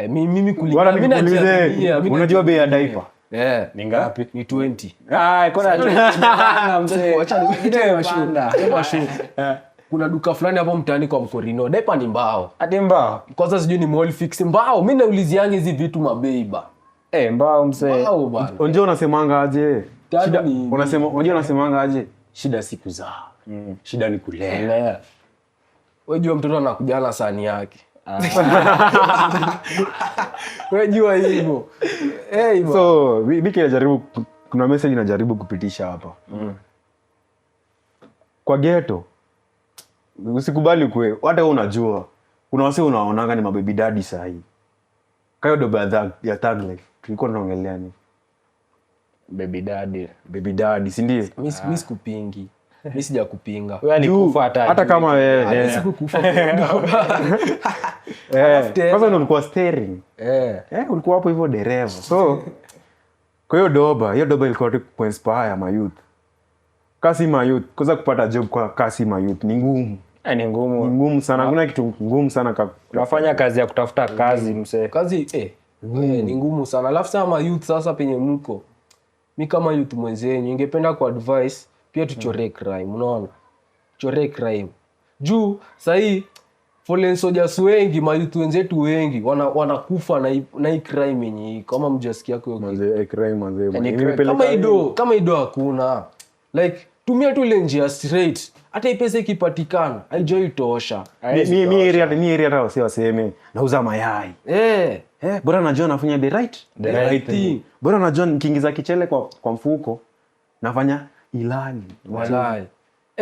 Mimi kulingana- Wala mimi nikuulize, najiaminia, mimi unajua bei ya najiaminia. diaper? Ni ngapi? Ni 20. Ah, kuna mzee. Wacha ni- Kuna duka fulani hapo mtaani kwa Mkorino. Diaper ni mbao. Hadi mbao. Kwanza sijui ni mall fix mbao. Mimi nauliziange hizi vitu mabei ba. Mbao mzee. Mbao bana. Unajua unasemanga aje? Tano Shida ni- unasema, unajua unasemanga aje? Shida si kuzaa. Shida ni kulea. Lea. Wewe jua mtoto anakuja na sahani yake. Wewe jua hivyo. Hivyo. So, mi kile najaribu, kuna message najaribu kupitisha hapa. Kwa ghetto usikubali kwe, hata wewe unajua kuna wase unaonanga ni mababy daddy saa hii. Kayo doba ya thug life tulikuwa tunaongelea ni Baby daddy. Baby daddy, si ndio? Mi sikupingi. Mi sijakupinga. Wewe alikufa hata Hata ajui. kama wewe, Mi sikukufa. Tena. Kwanza ndio ulikuwa steering. Ulikuwa hapo hivyo dereva. So kwa hiyo doba, hiyo doba ilikuwa tu kuinspire ma youth. Kasi ma youth, kwanza kupata job kwa kasi ma youth ni ngumu. Ni ngumu. Ni ngumu sana. Hakuna kitu ngumu sana Unafanya kazi ya kutafuta kazi msee. Kazi ni ngumu sana. Alafu sasa ma youth sasa penye mko. Mi kama youth mwenzenyu ningependa ku advise pia tuchoree crime, unaona? Tuchoree crime. Juu sahii fallen soldiers wengi, ma youth wenzetu wengi wanakufa na hii crime yenye iko. Kama mjasikia kwa hiyo kitu. Manze, crime manze. Ni crime. Imepeleka Kama ido hakuna. Like tumia tu ile njia straight. Hata hii pesa ikipatikana, haijoi tosha. Mi area hata waseme nauza mayai. Bora najua nafanya the right thing. Bora najua nikiingiza kichele kwa mfuko nafanya ilali. Walai.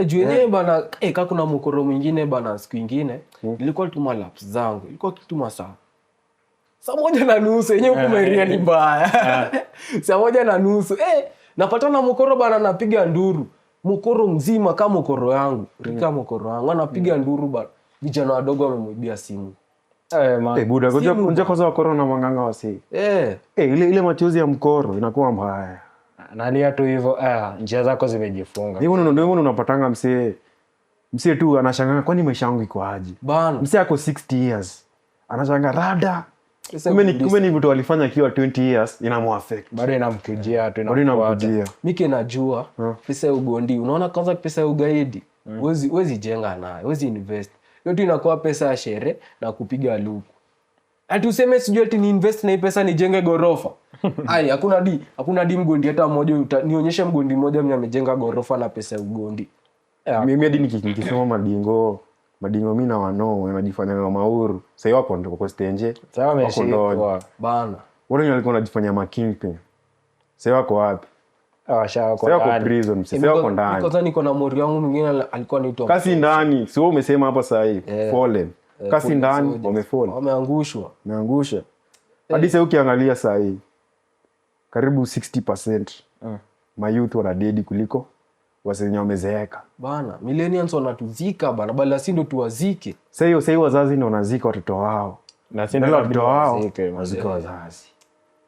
Juu yenyewe bana, ka kuna mokoro mwingine bana siku ingine, nilikuwa tuma laps zangu. Ilikuwa kitu masaa 1:30 yenyewe huku Meria ni mbaya. 1:30. Napatana mokoro bana, napiga nduru. Mokoro mzima kama mokoro yangu. Rika mokoro yangu anapiga nduru bana. Vijana wadogo wamemwibia simu. Man. Buda, Simu ngoja kwanza wakoro na manganga wasi. Ile machozi ya mkoro inakuwa mbaya. Nalia tu hivyo, njia zako zimejifunga. Hivyo ndio hivyo unapatanga msee. Msee tu anashangaa kwani maisha yangu iko aje? Bana. Msee ako 60 years. Anashangaa labda. Sasa Kumbe ni vitu walifanya akiwa 20 years inamuaffect. Bado inamkujia tu, Bado inamfuata. inamkujia. Mike najua pesa ya ugondi. Unaona kwanza pesa ya ugaidi. Huwezi jenga nayo, huwezi invest. Hiyo tu inakuwa pesa ya shere na kupiga luku. Ati useme sijui ati ni invest na hii pesa nijenge gorofa. Ai, hakuna di mgondi hata mmoja nionyeshe mgondi mmoja mwenye amejenga gorofa na pesa ya ugondi. Mimi hadi nikisema madingo mimi na wanao wanajifanya kama mauru. Sasa wako ndio kwa stenje. Sasa Wako ndoni. wameshikwa. Bana. Wale wenye walikuwa wanajifanya ma kingpin. Sasa wako wapi? Washa wako Sasa wako ndani. prison, sasa wako ndani. Kwanza niko na mori wangu mwingine alikuwa anaitwa Kasi ndani, si wewe umesema hapa sasa hivi. Fallen. Kasi Fallen ndani soldiers. wamefall. Wameangushwa. Wameangusha. Hadi sasa ukiangalia sasa hivi karibu 60% mayouth wana dedi kuliko Wasee wenye wamezeeka. Bana, millennials wanatuzika bana, bali si ndo tuwazike. Sahii wazazi ndo wanazika watoto wao. Na si Wale ndo watoto wao wazike, wazike wazazi.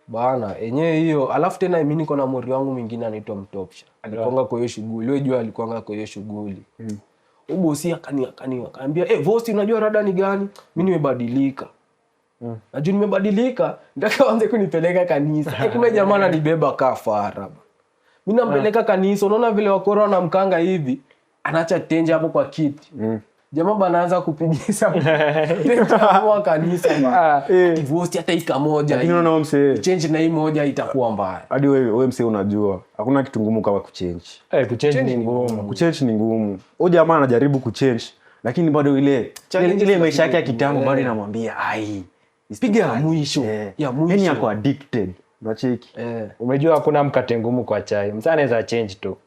Bana, enyewe hiyo. Alafu tena mi niko na mori wangu mwingine anaitwa Mtopsha, alikuanga kwa hiyo shughuli. Wewe jua alikuanga kwa hiyo shughuli. Ubosi akani akaambia, "Eh, Vosi, unajua rada ni gani? Mi nimebadilika. Najua nimebadilika, nataka waanze kunipeleka kanisa." Eh, kumbe jamaa ananibeba kaa fara bana. Mi nampeleka kanisa, unaona vile wakora wanamkanga hivi, anaacha tenje hapo kwa kiti. Jamaa banaanza kupigisa tenje hapo kwa kanisa bana. Ati Vosi, hata hii kamoja Lakini unaona huyo msee, change na hii moja itakuwa mbaya. Hadi wewe msee unajua hakuna kitu ngumu kama kuchange. Eh, kuchange ni ngumu. Kuchange ni ngumu. Huyu jamaa anajaribu kuchange, lakini bado ile maisha yake ya kitambo bado inamwambia ai, Piga ya mwisho, ya mwisho. Yani ako addicted, unacheki. Eh. Umejua hakuna mkate ngumu kwa chai. Msee anaweza change tu.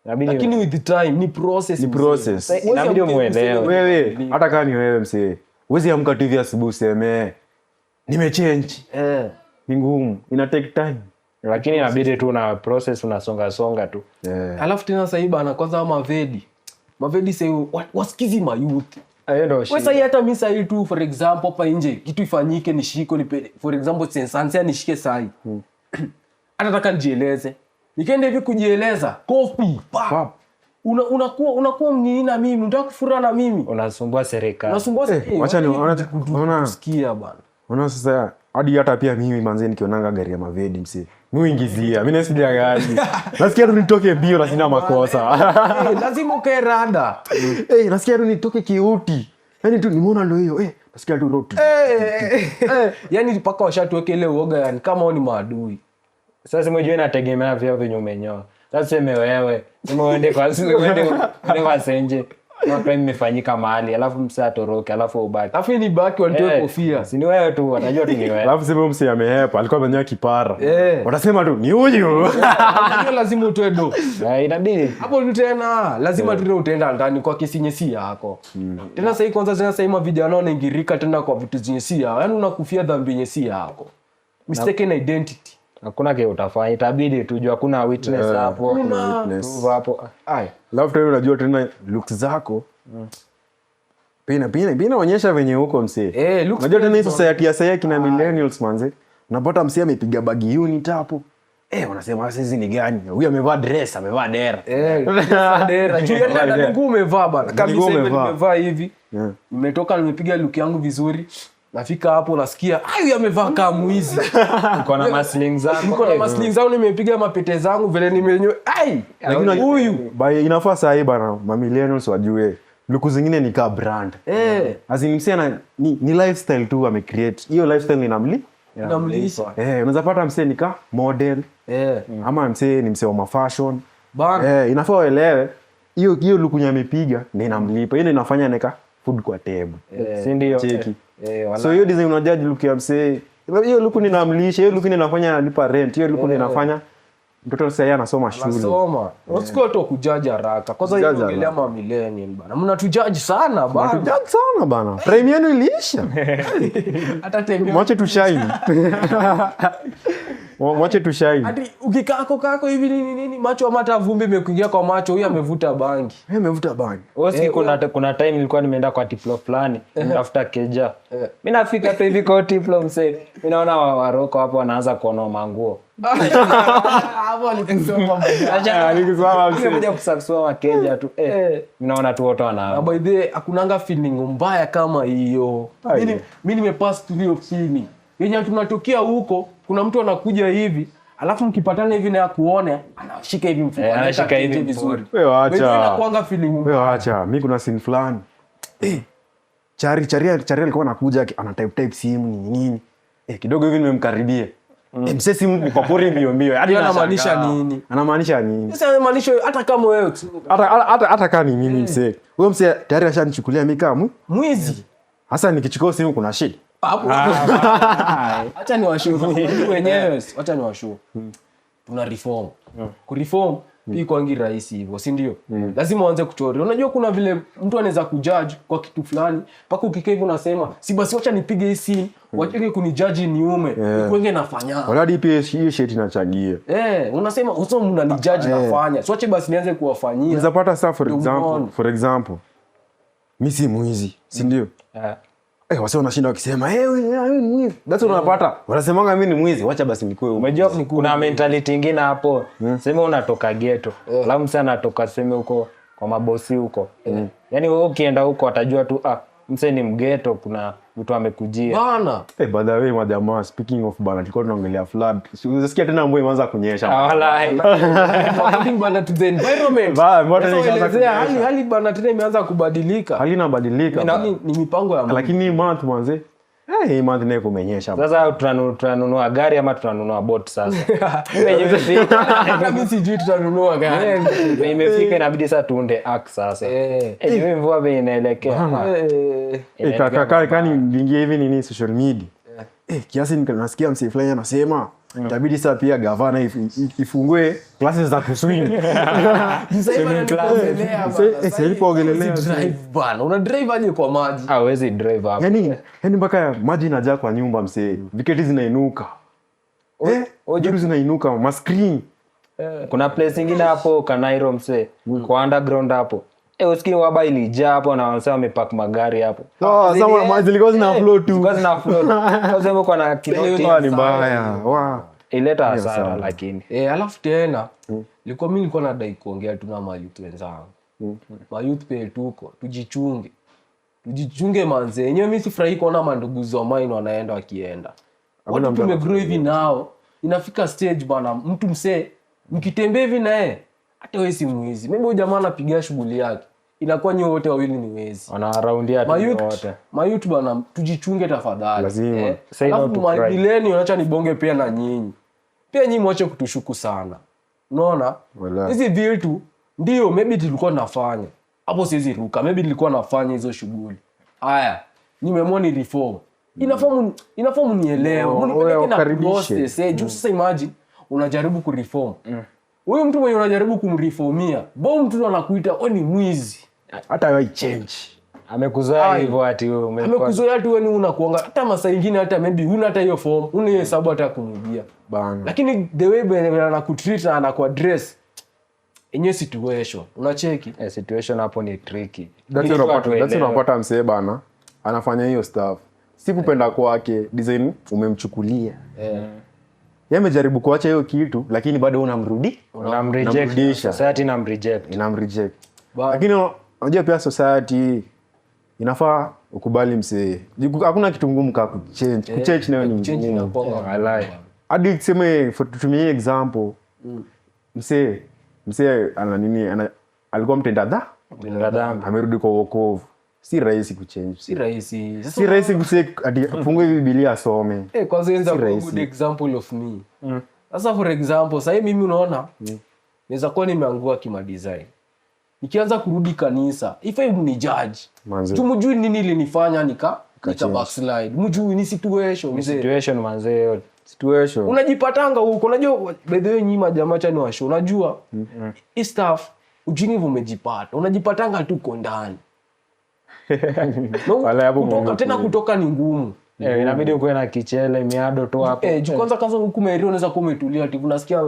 Inabidi Lakini with time ni process. Ni Mzee. process. Huwezi Inabidi amka umuelewe. useme- Wewe hata kama ni wewe msee, huwezi amka tu hivi asubuhi useme nimechange. Ni ngumu, ina take time. Lakini inabidi tu na process, unasonga songa tu. Alafu tena sahii bana, kwanza mavedi mavedi sahii wasikizi mayouth. Hiyo ndio We shida. sahii, hata mi sahii tu, for example, hapa nje kitu ifanyike, nishiko nipe, for example sensansia nishike sahii, hata nataka nijieleze, nikienda hivi kujieleza, kofi pa. Pap. Unakuwa mnini na mimi, unataka kufura na mimi. Unasumbua serikali. Unasumbua. Eh, wacha Sikia bana. Unaona sasa, hadi hata pia mimi manze nikionanga gari ya mavedi msee, mi uingizia, mi nasija gari, nasikia tu nitoke mbio na sina makosa. Eh, lazima ukae rada. Eh, nasikia tu nitoke kiuti, yani tu nimeona ndo hiyo, eh, nasikia tu rotu. Yani mpaka washatuweke ile uoga, yani kama wao ni maadui. Sasa umejua inategemea vyo venye umenyoa. Sasa seme wewe, seme uende kwa senje. Kama crime imefanyika mahali, alafu msee atoroke, alafu ubaki. Alafu ni baki wanitoe Eh, kofia. si ni wewe tu, watajua tu ni wewe. Alafu sema msee amehepa, alikuwa amenyoa kipara, watasema tu ni huyu. Unajua lazima utoe do. Eh, inabidi. Hapo tu tena lazima tu utaenda ndani kwa kesi yenye si yako. Tena sahii, kwanza tena sahii mavijana wanaingirika tena kwa vitu zenye si yao, yaani unakufia dhambi yenye si yako, mistaken identity. Hakuna kile utafanya, itabidi tu juu hakuna witness hapo. Hakuna witness. Proof hapo. Ai. Alafu tena unajua tena looks zako pia inaonyesha venye huko msee. Eh, looks. Unajua tena hii society ya sahii kina millennials manze, unapata msee amepiga baggy unit hapo, eh, wanasema sasa hizi ni gani? Huyu amevaa dress, amevaa dera. Eh, dera. Juu yani hata nguo umevaa bana. Kama Nguo sasa hivi umevaa. nimevaa hivi. Nimetoka nimepiga look yangu vizuri. Nafika hapo nasikia, "Ai, huyu amevaa kama mwizi." Uko na masling zako. Niko na masling zangu, nimepiga mapete zangu vile nimenyoa. Ai, Lakini huyu. Inafaa sahii bana ma millennials wajue luku zingine ni kaa brand. As in msee ni lifestyle tu amecreate. Hiyo lifestyle inamli. Namlisha. Eh, unaweza pata msee ni ka model ama msee ni msee wa mafashion. Bana. Eh, inafaa uelewe hiyo hiyo luku yenye amepiga ndio inamlipa. Hiyo ndio inafanya anaweka food kwa table. Si ndio? Cheki. Eh, wala. So hiyo design unajudge look ya msee. Hiyo look ni inamlisha, hiyo look ni inafanya analipa rent, hiyo look ni inafanya mtoto sasa yeye anasoma shule. Nasoma. Usikuwa tu kujudge haraka. Kwanza hiyo Kujudge ongelea ma millennial bana. Mnatujudge sana bana. Tujudge sana bana. Prime yenu iliisha. Hata time Mwache tu shine. Mwache tu shine. hadi ukikako kako hivi nini nini, macho ama hata vumbi imekuingia kwa macho, huyu amevuta bangi. Yeye amevuta bangi. Oski, kuna time nilikuwa nimeenda kwa tiplo fulani nitafuta keja. Mi nafika tu hivi kwa tiplo msee. Mi naona waroko hapo wanaanza kuonoa manguo. Hapo alikusoma. Alikusoma msee. Kuja kusafisua makeja tu. Eh, mi naona tu wote wana Na by the way, hakunanga feeling mbaya kama hiyo. Mi nimepass through hiyo feeling yenye tunatokea huko, kuna mtu anakuja hivi, alafu mkipatana hivi na akuone, anashika hivi mfuko, Eh, anashika anaweka hivi tenje mfuko. vizuri. Wewe acha. By the way, inakuanga feeling mbaya. Wewe acha, mi kuna scene fulani. Eh, Chari alikuwa anakuja ana type type simu nini nini. Eh, kidogo hivi nimemkaribia. Eh, msee simu kwa pori mbio mbio. Hadi Hiyo nashangaa. anamaanisha nini? Anamaanisha nini? Sasa anamaanisha hata kama wewe Hata kama ni mimi msee. Huyo msee tayari ashanichukulia mimi kama mwizi. Hasa nikichukua simu kuna shida. Hapo. Acha niwashow wenyewe, acha niwashow. Tuna reform. Kureform Pia kwangi rahisi hivyo, si ndio? Lazima uanze kuchori. Unajua kuna vile mtu anaweza kujudge kwa kitu fulani mpaka ukikaa hivi unasema, si basi wacha nipige hii scene, wacheke kunijudge niume, yeah. Nafanya. Wala hadi pia hiyo shit inachangia. Eh, unasema uso mnanijudge nafanya. So wache basi nianze kuwafanyia. Unaweza pata sasa, for Ndio example, umeona. for example, mi si mwizi, si ndio? Eh. Eh, wase wanashinda wakisema, "Eh, wewe ni mwizi." That's what unapata. Wanasemanga mi ni mwizi, wacha basi nikuwe huko. Umejua kuna mentality ingine hapo. Seme unatoka ghetto, alafu mse anatoka seme huko kwa mabosi huko. Yaani wewe ukienda huko atajua tu, ah, mse ni mghetto, kuna mtu amekujia. Bana. Eh, by the way, majamaa, speaking of bana, tulikuwa tunaongelea flood. Si unasikia tena mvua imeanza kunyesha. Ah, walai. According bana to the environment. Ba, mbona Sasa tena ishaanza uelezea, kunyesha? hali bana tena imeanza kubadilika. Hali inabadilika. Lakini ni mipango ya Mungu. Lakini hii month manze, eh, hii month nayo kumenyesha. Sasa tunanunua gari ama tunanunua boat sasa? Venye imefika. Hata mimi sijui tutanunua gani. Venye imefika inabidi sasa tuunde ark sasa. Eh, hiyo mvua venye inaelekea. Eh, kani niingie hivi nini social media. Eh, kiasi nasikia msee fulani anasema itabidi sasa pia gavana ifungue classes za kuswim. Sasa hivi kuogelea bana. Sasa hivi kuogelea. Drive bana. Una drive aje kwa maji? Hawezi drive hapo. Yani mpaka maji inajaa kwa nyumba msee. Viketi zinainuka. Eh, vitu zinainuka, ma screen. Kuna place ingine hapo Kanairo msee, kwa underground hapo. Eh, usikii waba ilijaa hapo na wasee wamepark magari hapo. Oh, sama zilikuwa zina flow tu. Zilikuwa zina float. Sasa uko na kinoti. Wa, ni mbaya. Wa. Ileta hasara lakini. Eh, alafu tena nilikuwa mimi nilikuwa nadai kuongea tu na mayouth wenzangu. Mayouth pe tuko, tujichunge. Tujichunge manze. Yenyewe mimi sifurahi kuona mandugu wa mine wanaenda wakienda. Watu tumegrow hivi nao. Inafika stage bana, mtu msee mkitembea hivi naye hata wewe si mwizi. Maybe huyu jamaa anapiga shughuli yake. Inakuwa nyote wote wawili ni wezi. Wanaraundia tu Mayouth, wote. mayouth bana, tujichunge tafadhali. Lazima. Eh, Say no alafu to crime. millennial, acha nibonge pia na nyinyi. Pia nyinyi mwache kutushuku sana. Unaona? Wala. Hizi vitu ndio maybe tulikuwa nafanya. Hapo siwezi ruka. Maybe nilikuwa nafanya hizo shughuli. Haya, nimeamua ni reform. Inafaa mnielewe. Oh, Mnipeleke wewe na ukaribishe. process. Eh, juu sasa imagine unajaribu kureform. Huyu mtu mwenye unajaribu kumreformia, bo mtu anakuita wewe ni mwizi. Hata wewe change. Amekuzoea hivyo ati wewe umekuwa Amekuzoea tu wewe ni unakuanga hata masaa ingine hata maybe huna hata hiyo form, huna hiyo hesabu hata ya kumwibia. Bana. Lakini the way bene anakutreat na anakuaddress yenyewe situation, unacheki. Eh, situation hapo ni tricky. That's Ni watu that's waelewe. unapata msee bana anafanya hiyo stuff, si kupenda kwake, design umemchukulia. Yeye amejaribu kuacha hiyo kitu lakini bado unamrudi. Unamreject. Unamrudisha. Society inamreject. Inamreject. Bana. Lakini unajua pia society inafaa ukubali msee. Hakuna kitu ngumu kaa kuchange. Kuchange nayo ni Change ngumu. inakuanga Walai. Hadi tuseme tutumie example, msee ana nini, alikuwa mtenda dha Mtenda dhambi. amerudi kwa uokovu. Si rahisi kuchange. Si rahisi. Sasa Si rahisi msee ati afungue Biblia asome. Eh, kwanza inza Si kuwa rahisi. good example of me. Sasa for example, sahii mimi unaona naweza kuwa nimeangua kima design. Nikianza kurudi kanisa, if I ni judge. Manze. Tu mjui nini ilinifanya nika backslide. Mjui ni situation mzee. Situation manze. Situation. Unajipatanga huko. Unajua by the way nyinyi majamaa cha ni washo. Unajua hii stuff ujini hivyo umejipata. Unajipatanga tu uko ndani. No, Wala hapo kutoka, Mungu tena kweli. kutoka ni ngumu. Eh, inabidi ukuwe na kichele miado tu hapo. Eh, juu kwanza huku Meru unaweza kuwa umetulia ati unasikia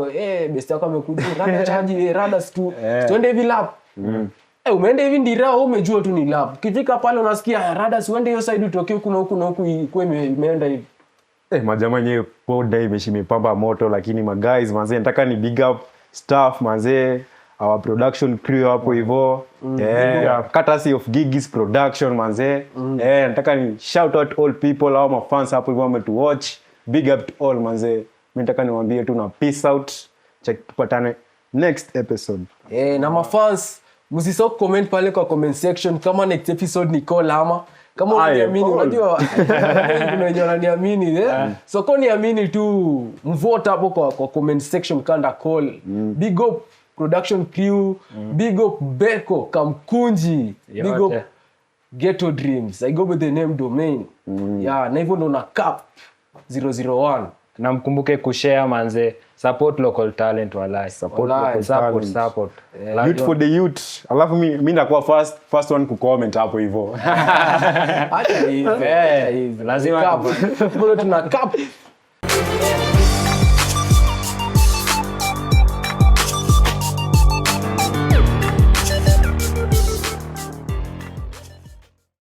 best yako amekuja rada chaji, rada situ tuende hivi lap. Eh, umeenda hivi ndira wewe umejua tu ni lap. Ukifika pale unasikia rada si uende hiyo side utoke huku na huku na huku ikuwe imeenda hivi. Eh, majamaa yenyewe poda imeshimepamba moto lakini ma guys manze nataka ni big up staff manze, our production crew hapo hivyo. Eh, courtesy of Gigis production manze. Eh, nataka ni shout out all people au mafans hapo hivyo wametu watch. Big up to all manze. Mimi nataka niwaambie tu na peace out. Check, tupatane next episode. Eh, na mafans msisahau comment pale kwa comment section kama next episode ni call ama kama Aye, unaniamini, call. unajua kuna wenye wananiamini, eh? So kwa niamini tu mvote hapo kwa comment section kanda call. Big up production crew, big up Beko Kamkunji, big up Yote. Ghetto Dreams. I go with the name Domain. Yeah, na hivyo ndo na cap 001. Na mkumbuke kushare, manze. Support local talent, walai. Support Walai, local Support, talent. Support. Youth for the youth. Alafu mi nakuwa first one kucomment hapo hivyo. Acha hizo, acha hizo. Lazima Cup. Bado tuna cup.